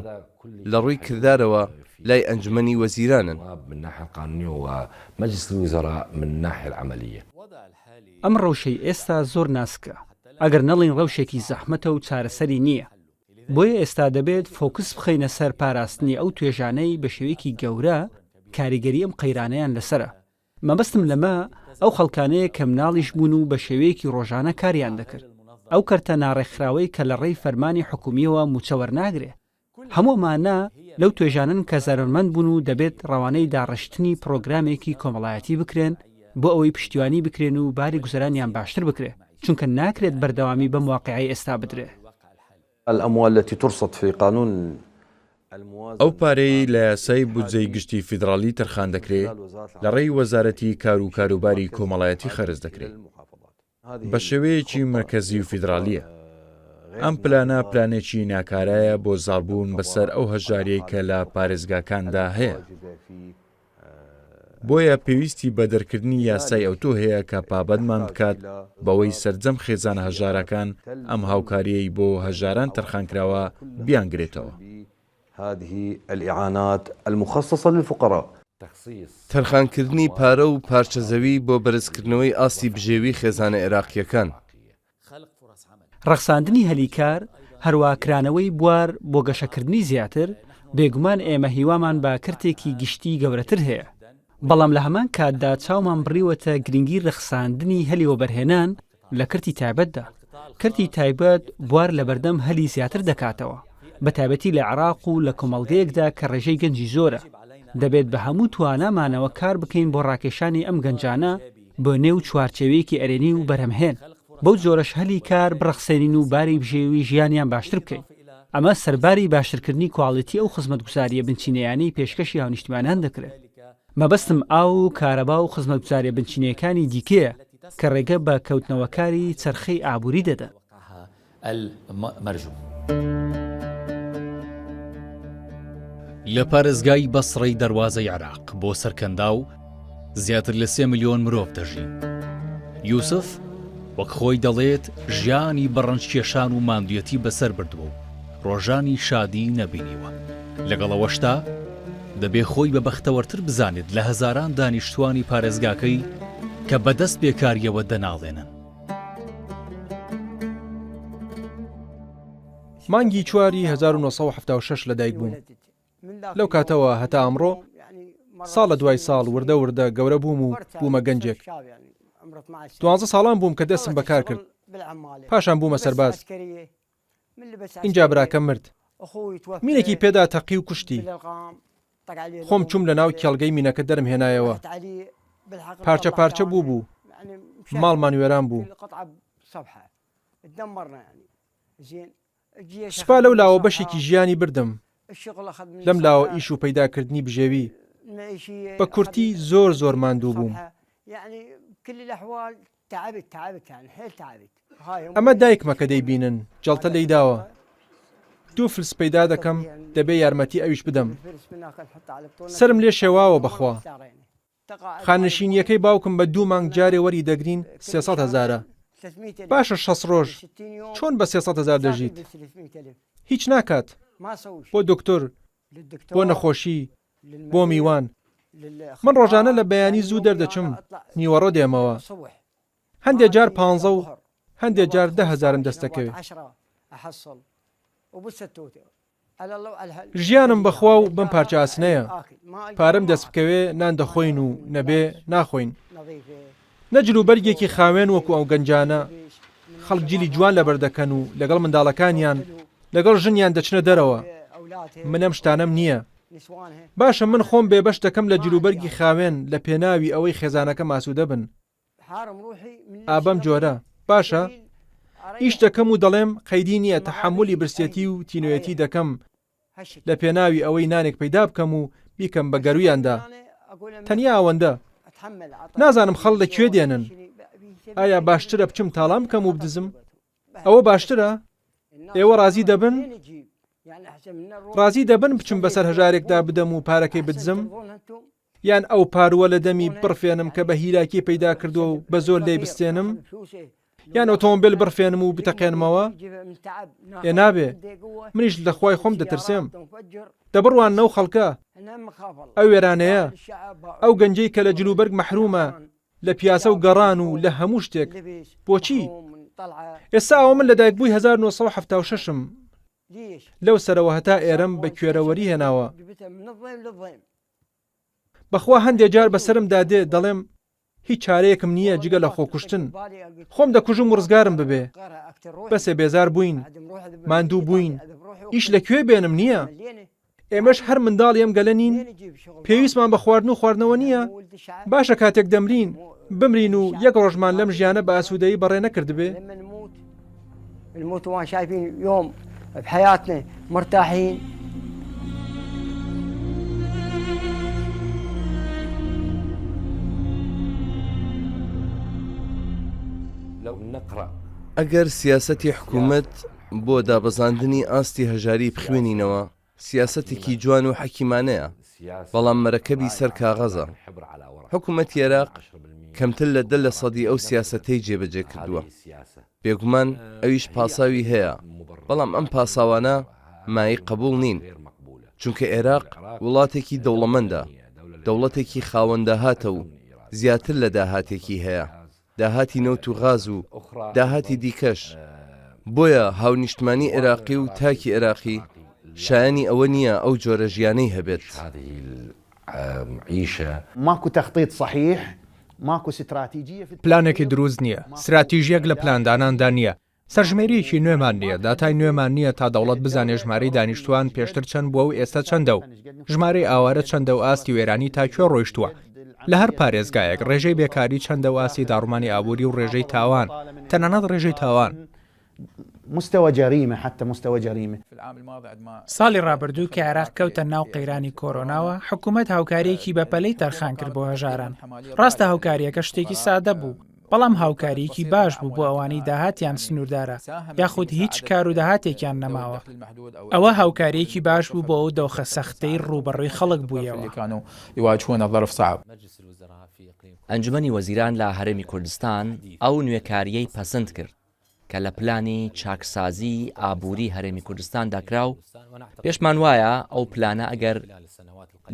K: لە ڕووی کردارەوە لای ئەنجومەنی وەزیرانن.
D: ئەم ڕەوشەی ئێستا زۆر ناسکە، ئەگەر نەڵێین ڕەوشێکی زەحمەتە و چارەسەری نییە. بۆیە ئێستا دەبێت فۆکس بخەینە سەر پاراستنی ئەو توێژانەی بە شێوەیەکی گەورە کاریگەری ئەم قەیرانەیان لەسەرە. مەبەستم لەمە ئەو خەڵکانەیە کە مناڵیش بوون و بە شێوەیەکی ڕۆژانە کاریان دەکرد. ئەو کەرتە ناڕێکخراوەی کە لە ڕێی فەرمانی حکومییەوە مووچە وەرناگرێ. هەموو ئەمانە لەو توێژانەن کە زەرەرمەند بوون و دەبێت ڕەوانەی داڕشتنی پڕۆگرامێکی کۆمەڵایەتی بکرێن بۆ ئەوەی پشتیوانی بکرێن و باری گوزەرانیان باشتر بکرێ، چونکە ناکرێت بەردەوامی بەم واقیعەی ئێستا بدرێ.
O: ئەو پارەیەی لە یاسای بودجەی گشتی فیدڕاڵی تەرخان دەکرێ، لە ڕێی وەزارەتی کار و کاروباری کۆمەڵایەتی خەرج دەکرێ. بە شێوەیەکی مەرکەزی و فیدرالییە. ئەم پلانە پلانێکی ناکارایە بۆ زاڵبوون بەسەر ئەو هەژاریەی کە لە پارێزگاکاندا هەیە. بۆیە پێویستی بە دەرکردنی یاسای ئەوتۆ هەیە کە پابەندمان بکات بەوەی سەرجەم خێزانە هەژارەکان ئەم هاوکارییەی بۆ هەژاران تەرخانکراوە بیانگرێتەوە.
Q: هذه الاعانات المخصصە للفقراء.
K: تەرخانکردنی پارە و پارچە زەوی بۆ بەرزکردنەوەی ئاستی بژێوی خێزانە عێراقییەکان.
D: ڕەخساندنی هەلی کار، هەروا کرانەوەی بوار بۆ گەشەکردنی زیاتر، بێگومان ئێمە هیوامان بە کەرتێکی گشتی گەورەتر هەیە، بەڵام لە هەمان کاتدا چاومان بڕیوەتە گرنگی رەخساندنی هەلی وەبەرهێنان لە کەرتی تایبەتدا. کەرتی تایبەت بوار لەبەردەم هەلی زیاتر دەکاتەوە، بەتایبەتی لە عێراق و لە کۆمەڵگەیەکدا کە ڕێژەی گەنجی زۆرە. دەبێت بە هەموو توانامانەوە کار بکەین بۆ ڕاکێشانی ئەم گەنجانە بۆ نێو چوارچێوەیەکی ئەرێنی و بەرهەمهێن، بەو جۆرەش هەلی کار بڕەخسێنین و باری بژێوی ژیانیان باشتر بکەین. ئەمە سەرباری باشترکردنی کواڵیتی ئەو خزمەتگوزارییە بنچینەیانەی پێشکەشی هاونیشتیمانان دەکرێت. مەبەستم ئاو و کارەبا و خزمەتگوزارییە بنچینەیەکانی دیکەیە کە ڕێگە بە کەوتنەوەکاری چەرخەی ئابووری دەدەن.
H: لە پارێزگای بەسڕەی دەروازەی عێراق بۆ سەر کەنداو زیاتر لە سێ ملیۆن مرۆڤ دەژین. یوسف وەک خۆی دەڵێت ژیانی بە ڕەنجکێشان و ماندوێتی بەسەر بردووە و ڕۆژانی شادی نەبینیوە. لەگەڵ ئەوەشدا دەبێ خۆی بە بەختەوەرتر بزانێت لە هەزاران دانیشتووانی پارێزگاکەی کە بەدەست بێکارییەوە دەناڵێنن.
C: مانگی چواری 1976 لەدایک بووم. لەو کاتەوە هەتا ئەمڕۆ ساڵ لە دوای ساڵ وردە وردە گەورە بووم و بوومە گەنجێک. دوانزە ساڵان بووم کە دەستم بە کار کرد. پاشان بوومە سەرباز. ئینجا براکەم مرد. مینێکی پێدا تەقی و کوشتی. خۆم چووم لە ناو کێڵگەی مینەکە دەرم هێنایەوە. پارچە پارچە بوو بوو. ماڵمان وێران بوو. سوپا لەو لاوە بەشێکی ژیانی بردم. لەم لاوە ئیش و پەیداکردنی بژێوی. بە کورتی زۆر زۆر ماندوو بووم. ئەمە دایکمە کە دەیبینن جەڵتە لێیداوە. دوو فلس پەیدا دەکەم دەبێ یارمەتی ئەویش بدەم. سەرم لێ شێواوە بەخوا. خانەنشینییەکەی باوکم بە دوو مانگ جارێ وەری دەگرین 300 هەزارە. باشە شەست ڕۆژ چۆن بە 300 هەزار دەژیت؟ هیچ ناکات. بۆ دکتۆر، بۆ نەخۆشی، بۆ میوان. من ڕۆژانە لە بەیانی زوو دەردەچم نیوەڕۆ دێمەوە. هەندێ جار پانزە و هەندێ جار دە هەزارم دەست دەکەوێ. ژیانم بە خوا و بەم پارچە ئاسنەیە. پارەم دەست بکەوێ نان دەخۆین و نەبێ ناخۆین. نە جلوبەرگێکی خاوێن وەکو ئەو گەنجانە، خەڵک جلی جوان لەبەر دەکەن و لەگەڵ منداڵەکانیان، لەگەڵ ژنیان دەچنە دەرەوە. من ئەم شتانەم نییە. باشە من خۆم بێبەش دەکەم لە جلوبەرگی خاوێن لە پێناوی ئەوەی خێزانەکەم ئاسوودە بن. ئا بەم جۆرە. باشە؟ ئیش دەکەم و دەڵێم قەیدی نییە تەحەمولی برسێتی و تینوێتی دەکەم لە پێناوی ئەوەی نانێک پەیدا بکەم و بیکەم بە گەروویاندا. تەنیا ئەوەندە. نازانم خەڵ لە کوێ دێنن. ئایا باشترە بچم تاڵان بکەم و بدزم؟ ئەوە باشترە؟ ئێوە ڕازی دەبن؟ ڕازی دەبن بچم بەسەر هەژارێکدا بدەم و پارەکەی بدزم؟
R: یان ئەو پارووە لە دەمی بڕفێنم کە بە هیلاکی پەیدا کردووە و بە زۆر لێی بستێنم؟ یان ئۆتۆمبێل بڕفێنم و بتەقێنمەوە؟ ئێ نابێ، منیش لە خوای خۆم دەترسێم. دە بڕواننە ئەو خەڵکە، ئەو وێرانەیە، ئەو گەنجەی کە لە جلوبەرگ مەحروومە، لە پیاسە و گەڕان و لە هەموو شتێک. بۆچی؟ ئێستا ئەوە من لەدایکبووی 1976 م، لەو سەرەوە هەتا ئێرەم بە کوێرەوەری هێناوە. بەخوا هەندێ جار بەسەرمدا دێ دەڵێم هیچ چارەیەکم نییە جگە لە خۆکوشتن، خۆم دەکوژم و ڕزگارم ببێ. بەسێ بێزار بووین، ماندوو بووین، ئیش لە کوێ بێنم نییە. ئێمەش هەر منداڵی ئەم گەلە نین؟ پێویستمان بە خواردن و خواردنەوە نییە؟ باشە کاتێک دەمرین، بمرین و یەک ڕۆژمان لەم ژیانە بە ئاسوودەیی بەڕێ نەکردبێ؟
K: ئەگەر سیاسەتی حکوومەت بۆ دابەزاندنی ئاستی هەژاری بخوێنینەوە، سیاسەتێکی جوان و حەکیمانەیە، بەڵام مەرەکەبی سەر کاغەزە. حکومەتی عێراق کەمتر لە دە لە سەدی ئەو سیاسەتەی جێبەجێ کردووە. بێگومان ئەویش پاساوی هەیە، بەڵام ئەم پاساوانە مایەی قبوڵ نین، چونکە عێراق وڵاتێکی دەوڵەمەندە، دەوڵەتێکی خاوەن داهاتە و زیاتر لە داهاتێکی هەیە. داهاتی نەوت و غاز و داهاتی دیکەش، بۆیە هاونیشتمانی عێراقی و تاکی عێراقی شایەنی ئەوە نییە ئەو جۆرە ژیانەی هەبێت.
C: پلانێکی دروست نییە، ستراتیژییەک لە پلانداناندا نییە، سەرژمێرییەکی نوێمان نییە، داتای نوێمان نییە تا دەوڵەت بزانێ ژمارەی دانیشتووان پێشتر چەند بووە و ئێستا چەندە و ژمارەی ئاوارە چەندە و ئاستی وێرانی تا کوێ ڕۆیشتووە لە هەر پارێزگایەک، ڕێژەی بێکاری چەندە و ئاستی داڕمانی ئابووری و ڕێژەی تاوان، تەنانەت ڕێژەی تاوان.
A: ساڵی ڕابردوو کە عێراق کەوتە ناو قەیرانی کۆرۆناوە، حکومەت هاوکارییەکی بەپەلەی تەرخان کرد بۆ هەژاران. ڕاستە هاوکارییەکە شتێکی سادە بوو، بەڵام هاوکارییەکی باش بوو بۆ ئەوانەی داهاتیان سنووردارە یاخود هیچ کار و داهاتێکیان نەماوە. ئەوە هاوکارییەکی باش بوو بۆ ئەو دۆخە سەختەی ڕووبەڕووی خەڵک بوویەوە.
B: ئەنجومەنی وەزیران لە هەرێمی کوردستان ئەو نوێکارییەی پەسند کرد کە لە پلانی چاکسازیی ئابووری هەرێمی کوردستاندا کرا و پێشمان وایە ئەو پلانە ئەگەر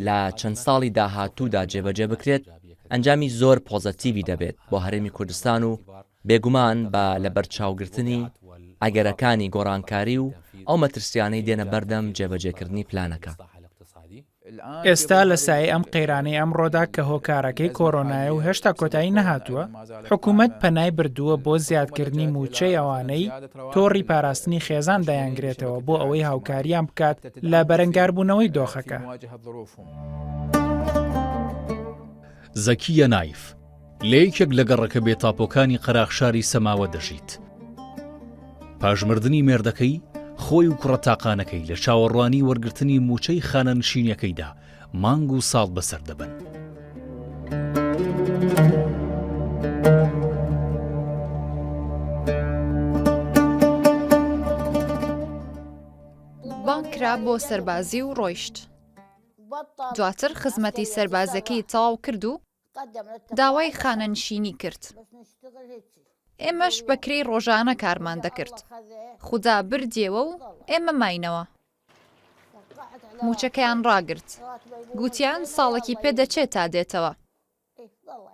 B: لە چەند ساڵی داهاتوودا جێبەجێ بکرێت ئەنجامی زۆر پۆزەتیڤی دەبێت بۆ هەرێمی کوردستان و بێگومان بە لەبەرچاوگرتنی ئەگەرەکانی گۆڕانکاری و ئەو مەترسیانەی دێنە بەردەم جێبەجێکردنی پلانەکە.
A: ئێستا لە سایەی ئەم قەیرانەی ئەمڕۆدا کە هۆکارەکەی کۆرۆنایە و هێشتا کۆتایی نەهاتووە، حکومەت پەنای بردووە بۆ زیادکردنی مووچەی ئەوانەی تۆڕی پاراستنی خێزان دەیانگرێتەوە بۆ ئەوەی هاوکارییان بکات لە بەرەنگاربوونەوەی دۆخەکە.
H: زەکیە نایف، لە یەکێک لە گەڕەکە بێ تاپۆکانی قەراخ شاری سەماوە دەژیت. پاش مردنی مێردەکەی، خۆی و کوڕە تاقانەکەی لە چاوەڕوانی وەرگرتنی مووچەی خانەنشینیەکەیدا مانگ و ساڵ بەسەر دەبەن.
E: بانگ کرا بۆ سەربازی و ڕۆیشت. دواتر خزمەتی سەربازەکەی تەواو کرد و داوای خانەنشینی کرد. ئێمەش بە کرێی ڕۆژانە کارمان دەکرد. خودا بردیەوە و ئێمە ماینەوە. مووچەکەیان ڕاگرت. گوتیان ساڵێکی پێ دەچێت تا دێتەوە.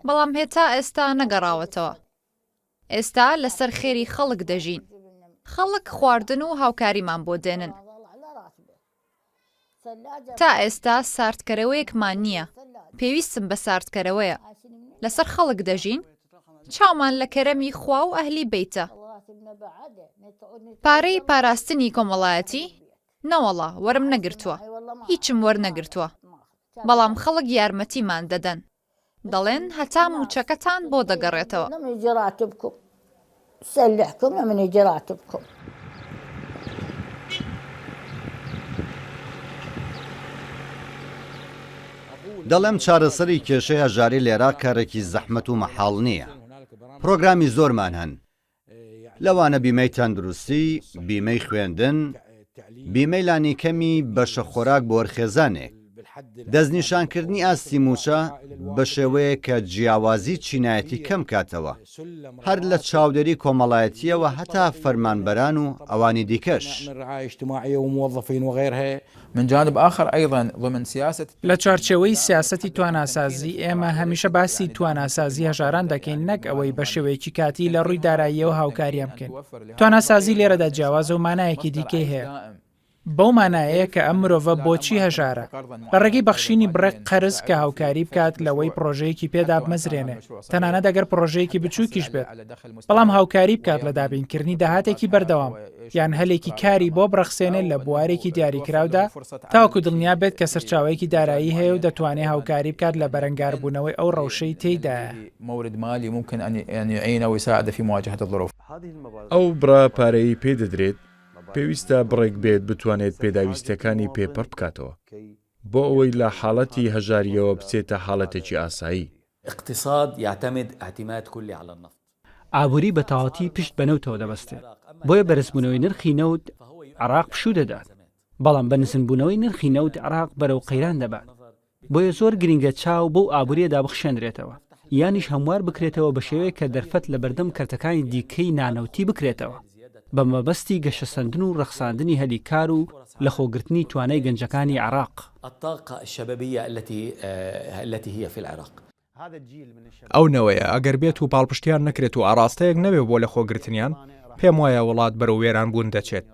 E: بەڵام هێتا ئێستا نەگەڕاوەتەوە. ئێستا لەسەر خێری خەڵک دەژین. خەڵک خواردن و هاوکاریمان بۆ دێنن. تا ئێستا ساردکەرەوەیەکمان نییە، پێویستم بە ساردکەرەوەیە. لەسەر خەڵک دەژین، چاومان لە کەرەمی خوا و ئەهلی بەیتە. پارەی پاراستنی کۆمەڵایەتی؟ نەوەڵا وەرم نەگرتووە، هیچم وەرنەگرتووە، بەڵام خەڵک یارمەتیمان دەدەن. دەڵێن هەتا مووچەکەتان بۆ دەگەڕێتەوە.
G: دەڵێم چارەسەری کێشەی هەژاری لە عێراق کارێکی زەحمەت و مەحاڵ نییە. پرۆگرامی زۆرمان هەن، لەوانە بیمەی تەندروستی، بیمەی خوێندن، بیمەی لانیکەمی بەشە خۆراک بۆ هەر خێزانێک. دەستنیشانکردنی ئاستی مووچە بە شێوەیەک کە جیاوازی چینایەتی کەم کاتەوە، هەر لە چاودێری کۆمەڵایەتییەوە هەتا فەرمانبەران و ئەوانی دیکەش.
I: من جانب آخر ايضا ضمن سیاسە.
A: لە چوارچێوەی سیاسەتی تواناسازی، ئێمە هەمیشە باسی تواناسازی هەژاران دەکەین نەک ئەوەی بە شێوەیەکی کاتی لە ڕووی داراییەوە هاوکاریان بکەین. تواناسازی لێرەدا جیاوازە و مانایەکی دیکەی هەیە. بەو مانایەیە کە ئەم مرۆڤە بۆچی هەژارە؟ لە ڕێگەی بەخشینی بڕێک قەرز کە هاوکاری بکات لەوەی پڕۆژەیەکی پێ دابمەزرێنێ، تەنانەت ئەگەر پڕۆژەیەکی بچووکیش بێت، بەڵام هاوکاری بکات لە دابینکردنی داهاتێکی بەردەوام یان هەلێکی کاری بۆ بڕەخسێنێ لە بوارێکی دیاریکراودا تاوەکو دڵنیا بێت کە سەرچاوەیەکی دارایی هەیە و دەتوانێ هاوکاری بکات لە بەرەنگاربوونەوەی ئەو ڕەوشەی تێیدایە.
O: ئەو بڕە پارەیەی پێ دەدرێت پێویستە بڕێک بێت بتوانێت پێداویستییەکانی پێ پڕ بکاتەوە، بۆ ئەوەی لە حاڵەتی هەژارییەوە بچێتە حاڵەتێکی ئاسایی.
J: اقتصاد يعتمد اعتماد كلي على النفط.
D: ئابووری بە تەواوەتی پشت بە نەوتەوە دەبەستێت، بۆیە بەرزبوونەوەی نرخی نەوت عێراق پشوو دەدات، بەڵام بە نزمبوونەوەی نرخی نەوت عێراق بەرەو قەیران دەبات. بۆیە زۆر گرنگە چاو بەو ئابوورییەدا بخشێنرێتەوە، یانیش هەموار بکرێتەوە بە شێوەیەک کە دەرفەت لەبەردەم کەرتەکانی دیکەی نانەوتی بکرێتەوە بە مەبەستی گەشەسەندن و ڕەخساندنی هەلی کار و لەخۆگرتنی توانای گەنجەکانی عێراق.
C: ئەو نەوەیە ئەگەر بێت و پاڵپشتیان نەکرێت و ئاڕاستەیەک نەبێ بۆ لەخۆگرتنیان، پێموایە وڵات بەرەو وێرانبوون دەچێت.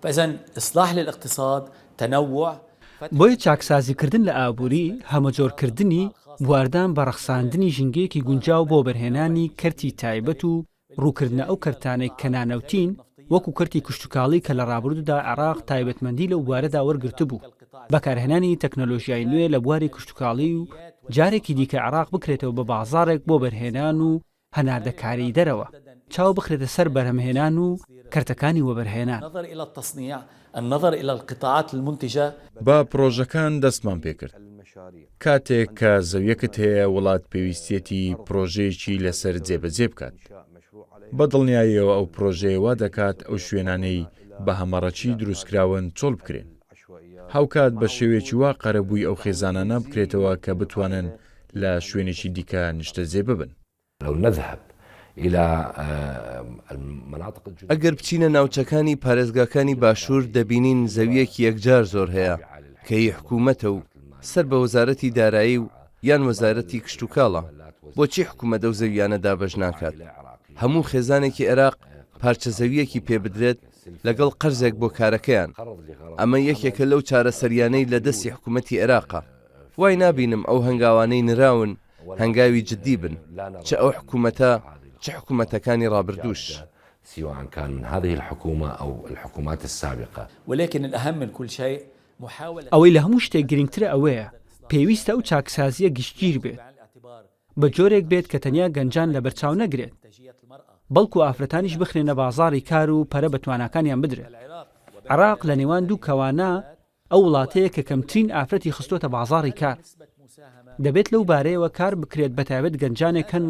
J: فاذا اصلاح للاقتصاد تنوع.
D: بۆیە چاکسازیکردن لە ئابووری، هەمەجۆرکردنی، بواردان بە ڕەخساندنی ژینگەیەکی گونجاو بۆ وەبەرهێنانی کەرتی تایبەت و ڕووکردنە ئەو کەرتانەی کە نانەوتین وەکو کەرتی کشتوکاڵی کە لە ڕابردوودا عێراق تایبەتمەندی لەو بوارەدا وەرگرتبوو، بەکارهێنانی تەکنەلۆژیای نوێ لە بواری کشتوکاڵی و جارێکی دیکە عێراق بکرێتەوە بە بازاڕێک بۆ وەبەرهێنان و هەناردەکاریی دەرەوە، چاو بخرێتە سەر بەرهەمهێنان و کەرتەکانی وەبەرهێنان.
O: بە پڕۆژەکان دەستمان پێکرد. کاتێک کە زەویەکت هەیە وڵات پێویستیەتی پڕۆژەیەکی لەسەر جێبەجێ بکات. بە دڵنیاییەوە ئەو پڕۆژەیە وا دەکات ئەو شوێنانەی بە هەمەڕەکی دروستکراون چۆڵ بکرێن. هاوکات بە شێوەیەکی وا قەرەبووی ئەو خێزانانە بکرێتەوە کە بتوانن لە شوێنێکی دیکە نیشتەجێ ببن.
N: لو نذهب الى المناطق الجنوبية.
K: ئەگەر بچینە ناوچەکانی پارێزگاکانی باشوور دەبینین زەوییەکی یەکجار زۆر هەیە کە هی حکوومەتە و سەر بە وەزارەتی دارایی و یان وەزارەتی کشتوکاڵە، بۆچی حکوومەت ئەو زەوییانە دابەش ناکات؟ هەموو خێزانێکی عێراق پارچە زەوییەکی پێ بدرێت لەگەڵ قەرزێک بۆ کارەکەیان، ئەمە یەکێکە لەو چارەسەرییانەی لە دەستی حکوومەتی عێراقە، وای نابینم ئەو هەنگاوانەی نراون هەنگاوی جدی بن، چ ئەو حکومەتە چ حکومەتەکانی ڕابردووش.
N: سواء كان من هذه الحكومة أو الحكومات السابقة.
J: ولكن الأهم من كل شيء محاولة.
D: ئەوەی لە هەموو شتێک گرنگترە ئەوەیە، پێویستە ئەو چاکسازییە گشتگیر بێت، بە جۆرێک بێت کە تەنیا گەنجان لەبەرچاو نەگرێت، بەڵکو ئافرەتانیش بخرێنە بازاڕی کار و پەرە بە تواناکانیان بدرێت. عێراق لە نێوان دوو کەوانە ئەو وڵاتەیە کە کەمترین ئافرەتی خستۆتە بازاڕی کار. دەبێت لەو بارەیەوە کار بکرێت بەتایبەت گەنجانێک هەن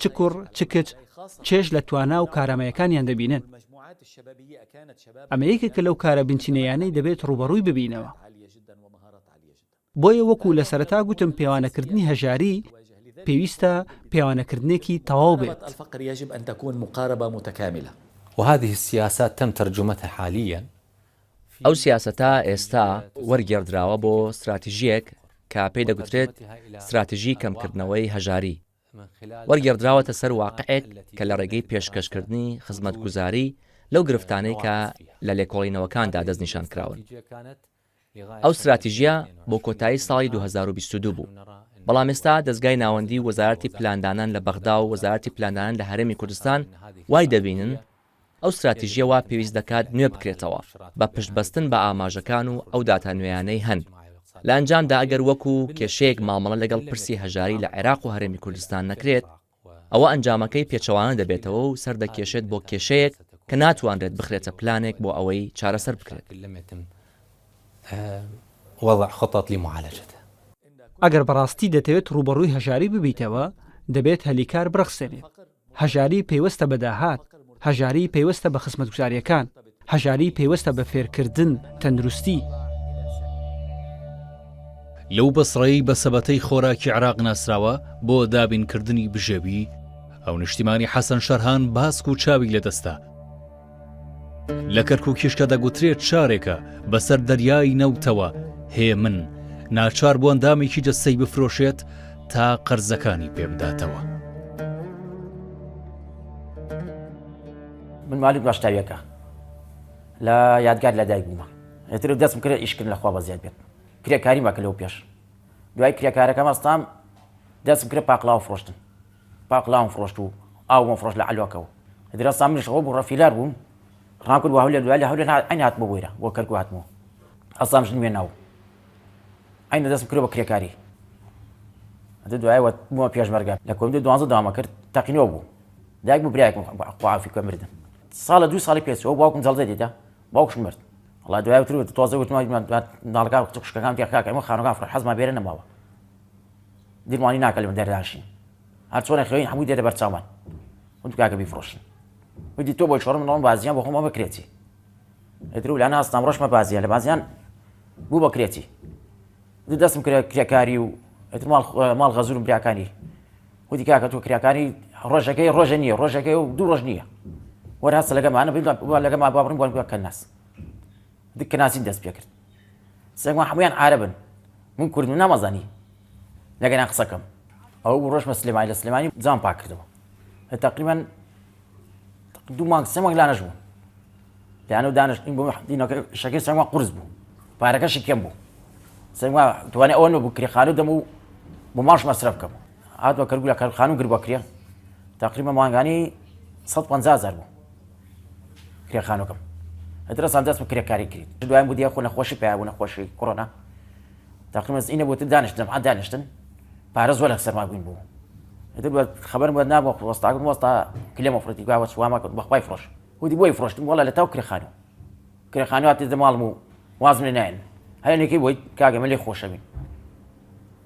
D: چ کوڕ چ کچ چێژ لە توانا و کارامەیەکانیان دەبینن. ئەمە یەکێکە لەو کارە بنچینەیانەی دەبێت ڕووبەڕووی ببینەوە. بۆیە وەکو لە سەرەتا گوتم پێوانەکردنی هەژاری پێویستە پێوانەکردنێکی تەواو بێت.
J: وهذه السیاسات تم ترجمتها حالیا في.
B: ئەو سیاسەتە ئێستا وەرگێڕدراوە بۆ ستراتیژییەک کە پێی دەگوترێت ستراتیژی کەمکردنەوەی هەژاری، وەرگێڕدراوەتە سەر واقعێک کە لە ڕێگەی پێشکەشکردنی خزمەتگوزاری لەو گرفتانەی کە لە لێکۆڵینەوەکاندا دەستنیشانکراون. ئەو ستراتیژییە بۆ کۆتایی ساڵی 2022 بوو، بەڵام ئێستا دەزگای ناوەندی و وەزارەتی پلاندانان لە بەغدا و وەزارەتی پلاندانان لە هەرێمی کوردستان وای دەبینن ئەو ستراتیژییە وا پێویست دەکات نوێ بکرێتەوە بە پشتبەستن بە ئاماژەکان و ئەو داتا نوێیانەی هەن. لە ئەنجامدا ئەگەر وەکو کێشەیەک مامەڵە لەگەڵ پرسی هەژاری لە عێراق و هەرێمی کوردستان نەکرێت، ئەوە ئەنجامەکەی پێچەوانە دەبێتەوە و سەردەکێشێت بۆ کێشەیەک کە ناتوانرێت بخرێتە پلانێک بۆ ئەوەی چارەسەر بکرێت.
D: ئەگەر بەڕاستی دەتەوێت ڕووبەڕووی هەژاری ببیتەوە، دەبێت هەلی کار بڕەخسێنیت. هەژاری پەیوەستە بە داهات، هەژاری پەیوەستە بە خزمەتگوزارییەکان، هەژاری پەیوەستە بە فێرکردن، تەندروستی.
H: لەو بەسڕەی بە سەبەتەی خۆراکی عێراق ناسراوە بۆ دابینکردنی بژێوی، هاونیشتیمانی حەسەن شەرهان باسک و چاوی لەدەستە. لە کەرکوکیش کە دەگوترێت شارێکە بەسەر دەریای نەوتەوە، هێمن ناچار بوو ئەندامێکی جەستەی بفرۆشێت تا قەرزەکانی پێبداتەوە.
S: من مالیک ماشتاویەکە لە یادگار لە دایک بوومە ئیتر دەستم کرد ئیشکردن لە خوا بەزیاد بێت کرێکاری مەکە لەو پێش دوای کرێکارەکەم هەستام دەستم کرد پاقلاوە فرۆشتن پاقلاوم فرۆشت و ئاوم فرۆشت لە عەلوەکەوە درەستان منیش ئەوە بوو ڕەفیلار بووم ڕام کرد بۆ هەولێر دوای لە هەولێر عین هاتمەوە بۆیرە بۆ کەرکوک هاتمەوە هەستام ژنم هێنا و عین دەستم کرد بە کرێکاری دوای وە بوومە پێشمەرگە لە کۆمیتە دوانزە داوامە کرد تەقینەوە بوو دایکم و برایەکم خوا عافی کە مردن ساڵە دوو ساڵی پێچەوە باوکم جەڵدە دیدا باوکشم مرد وەڵا دوای وتر تۆزە وتم مناڵەکان خوشکەکان تێ کاکە ئێمە خانەکان فرە حەزمان بێرە نەماوە دیرمانی ناکە لەمە دەرداشین هەر چۆنە خوێن هەمووی دێتە بەرچاومان وتم کاکە بیفرۆشن وتی تۆ بۆی شۆڕم مناڵم بازیان بۆ خۆم بە کرێچی ئیتر لە ناستام ڕۆشمە بازیان لە بازیان بوو بە کرێچی دەستم کرد کرێکاری و ئیتر ماڵ ماڵ غەزورم براکانی وتی کاکە تۆ کرێکاری ڕۆژەکەی ڕۆژە نییە ڕۆژەکەی و دوو ڕۆژ نییە وەر هەستە لەگەمانە لەگەما با بڕین بۆ کەناس کەناسین دەست پێ کرد سەگمان هەمویان عربن من کوردم نامەزانی لەگەیان قسەکەم ئەو بوو ڕۆژمە سلێمانی لە سلێمانی جام پاک کردەوە تقریبا دوو مانگ سێ مانگ لانەش بوو لانە و دانیشتین بۆ دینەکە شەکەی سەنگوا قورس بوو پارەکەشی کەم بوو سەنگوا توانێ ئەوە نەبوو کرێ خانوو دەم و بۆ ماڵش مەسرەف بکەم هاتوە کەرگو لە کەرخانوو گر بۆ کرێ تقریبا مانگانی 150 هزار بوو کرێ خانووکەم ئەدرەسان دەست بە کرێکاری کرد دوای بوو دیە خۆ نەخۆشی پیا بوو نەخۆشی کۆرۆنا تقریبا زینە بۆ دانیشتن جەماعەت دانیشتن پارە زۆر لە سەرما بووین بوو ئیتر بە خەبەرم بە نابوو وەستاکم وەستا کلێمە فرۆتی گوایە وەچوامە بەخوای فرۆش وتی بۆی فرۆشتم وەڵا لە تاو کرێخانوو کرێخانوو هاتێتە ماڵم و وازم لێ نایەن هەرێنێکی بۆی کاکە من لێ خۆشەوین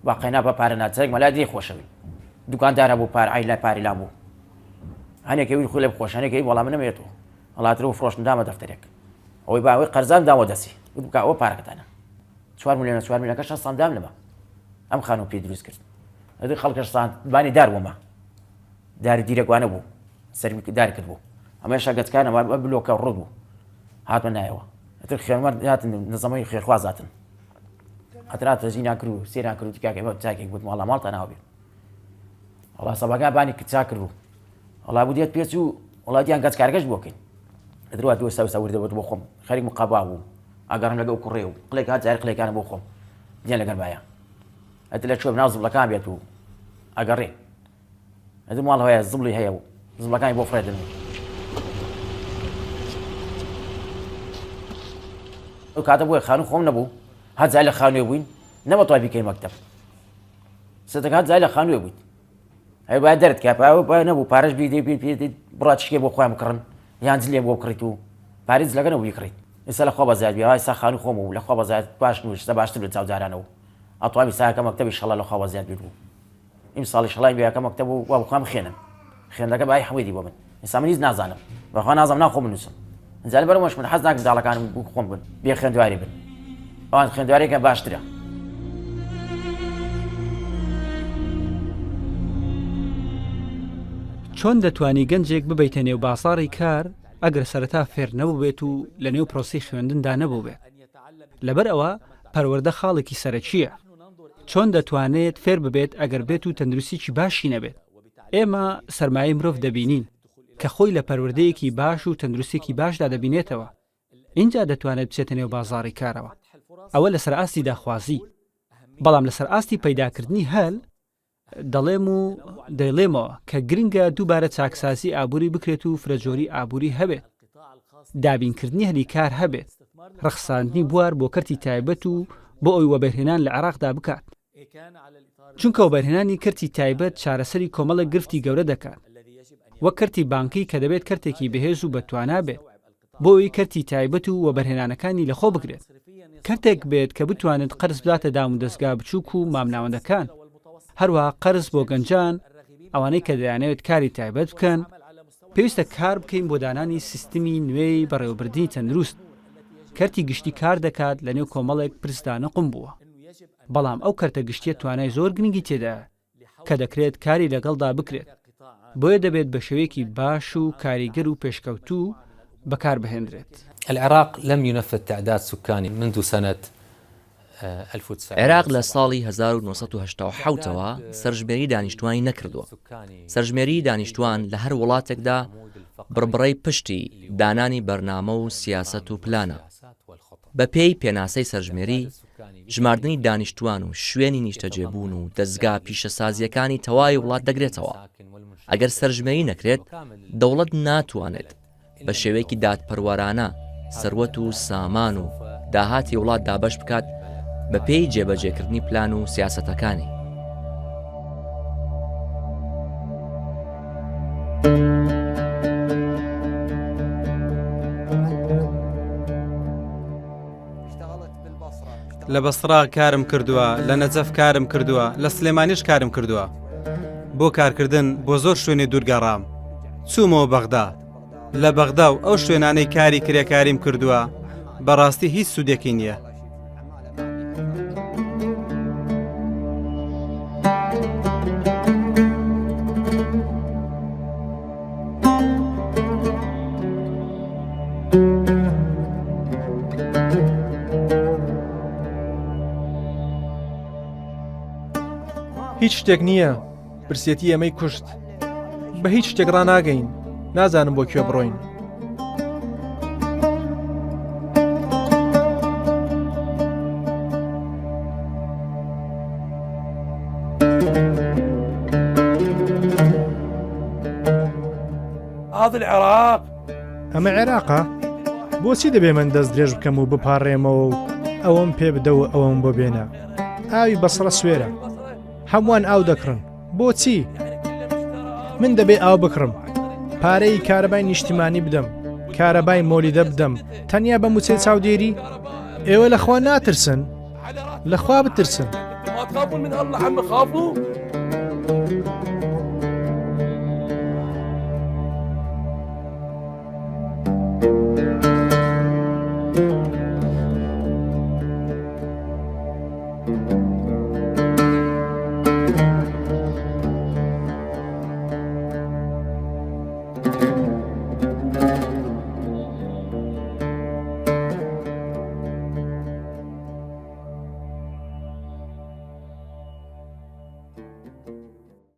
S: با قەینا بە پارە ناچێک مەلا لێ خۆشەوین دوکاندار هەبوو پار ئای لای پاری لا بوو هەنێکی وی خۆی لێ بخۆش هەنێکی وەڵام نەمێتەوە وەڵاتر و فرۆشتن دامە دەفتەرێک ئەوەی باوەی قەرزان داوە دەستی وت بکە ئەوە پارەکەتانە چوار ملیۆنە چوار ملیۆنەکە شەستان دام لەمە ئەم خانوو پێ دروست کرد ئەدی خەڵکەش سان بانی دار بوومە داری دیرەگوانە بوو سەرمی دار کرد بوو ئەمە شەگەتکانە بلۆکە ڕوو بوو هاتمە نایەوە ئەتر خێرمەر هاتن نظەمەی خێرخواز هاتن قەترات تەزینا کرد و سێران کرد و تکاکە بە چاکێک بوت ماڵە ماڵتان ناو بێ وەڵا سەبەکان بانی کچا کرد بوو وەڵا بوو دێت پێچ و وەڵا دیان گەچکارەکەش بۆکەین دروا دووە ساوسا وردە بۆ خۆم خەریک مقابا بوو ئەگەڕم لەگەڵ کوڕێ و قلێک هات جاری قلێکانە بۆ خۆم دیان لەگەر مایە ئەتر لە کوێ ناو زبڵەکان بێت و ئەگەڕێ ئەتر ماڵ هەیە زبڵی هەیە و زبڵەکانی بۆ فڕێدن ئەو کاتە بۆیە خانوو خۆم نەبوو هەر جای لە خانووێ بووین نەمەتوای بیکەین مەکتەب سەتەکە هەر جای لە خانووێ بوویت ئەی باید دەرت کە پاوە نەبوو پارەش بیدەی پێ پێ بڕا شتێ بۆ خۆیان بکڕن یان جلێ بۆ بکڕیت و پارەی جلەکە نەبوو بیکڕیت ئێستا لە خوا بەزیاد بێ ئێستا خانوو خۆم و لە خوا بەزیاد باش نوو ئێستا باشتر لە چاو جارانەوە ئەتوانی ساکە مەکتەبی شەڵا لە خوا بەزیاد بێت بوو ئیم ساڵی شەڵای بێ مەکتەب و وا بخوام بخێنم خوێندەکە بای حەمەی بۆ من ئێستا من هیچ نازانم بەخوا نازانم ناخۆ بنووسم ئینجا لەبەر ئەوەش من حەز ناکەم منداڵەکانم بوو خۆم بن بێ خوێندواری بن ئەوان خوێندوارێکە باشترە.
D: چۆن دەتوانی گەنجێک ببەیتە نێو بازاڕی کار ئەگەر سەرەتا فێر نەبووبێت و لە نێو پرۆسەی خوێندندا نەبووبێت؟ لەبەر ئەوە پەروەردە خاڵێکی سەرەکییە. چۆن دەتوانێت فێر ببێت ئەگەر بێت و تەندروستیی باشی نەبێت؟ ئێمە سەرمایەی مرۆڤ دەبینین کە خۆی لە پەروەردەیەکی باش و تەندروستییەکی باشدا دەبینێتەوە، ئینجا دەتوانێت بچێتە نێو بازاڕی کارەوە. ئەوە لەسەر ئاستی داخوازی، بەڵام لەسەر ئاستی پەیداکردنی هەل، دەڵێم و دەیڵێمەوە کە گرنگە دووبارە چاکسازی ئابووری بکرێت و فرەجۆری ئابووری هەبێت، دابینکردنی هەلی کار هەبێت، ڕەخساندنی بوار بۆ کەرتی تایبەت و بۆ ئەوی وەبەرهێنان لە عێراقدا بکات. چونکە وەبەرهێنانی کەرتی تایبەت چارەسەری کۆمەڵێک گرفتی گەورە دەکات، وەک کەرتی بانکی کە دەبێت کەرتێکی بەهێز و بەتوانا بێت بۆ ئەوەی کەرتی تایبەت و وەبەرهێنانەکانی لەخۆ بگرێت، کەرتێک بێت کە بتوانێت قەرز بداتە دامودەزگا بچووک و مامناوەندەکان، هەروەها قەرز بۆ گەنجان، ئەوانەی کە دەیانەوێت کاری تایبەت بکەن، پێویستە کار بکەین بۆ دانانی سیستمی نوێی بەڕێوەبردنی تەندروست، کەرتی گشتی کار دەکات لەنێو کۆمەڵێک پرسدا نوقم بووە. بەڵام ئەو کەرتە گشتییە توانای زۆر گرنگی تێدایە کە دەکرێت کاری لەگەڵدا بکرێت، بۆیە دەبێت بە شێوەیەکی باش و کاریگەر و پێشکەوتوو بەکاربهێنرێت.
J: العراق لم ينفذ تعداد سكاني منذ سنة
B: عێراق لە ساڵی 1987 ەوە سەرژمێری دانیشتوانی نەکردووە. سەرژمێریی دانیشتوان لە هەر وڵاتێکدا بڕبڕەی پشتی دانانی بەرنامە و سیاسەت و پلانە. بەپێی پێناسەی سەرژمێری، ژماردنی دانیشتوان و شوێنی نیشتەجێبوون و دەزگا پیشەسازییەکانی تەواوی وڵات دەگرێتەوە. ئەگەر سەرژمێری نەکرێت، دەوڵەت ناتوانێت بە شێوەیەکی دادپەروەرانە سەروەت و سامان و داهاتی وڵات دابەش بکات بەپێی جێبەجێکردنی پلان و سیاسەتەکانی.
M: لە بەسڕا کارم کردووە لە نەجەف کارم کردووە لە سلێمانیش کارم کردووە بۆ کارکردن بۆ زۆر شوێنی دوورگەڕام چوومەوە بەغدا لە بەغدا و ئەو شوێنانەی کاری کرێکاریم کردووە بەڕاستی هیچ سوودێکی نییە.
R: هیچ شتێک نییە برسێتی ئێمەی کوشت بە هیچ شتێک ڕناگەین نازانم بۆ کوێ بڕۆین.
P: ئەمە عێراقە؟ بۆچی دەبێ من دەست درێژ بکەم و بپاڕێمەوە و ئەوەم پێ بدە و ئەوەم بۆ بێنە؟ ئاوی بەسڕە سوێرە. هەمووان ئاو دەکڕن. بۆچی؟ من دەبێ ئاو بکڕم. پارەی کارەبای نیشتیمانی بدەم، کارەبای مۆلیدە بدەم، تەنیا بە مووچەی چاودێری؟ ئێوە لە خوا ناترسن؟ لە خوا بترسن.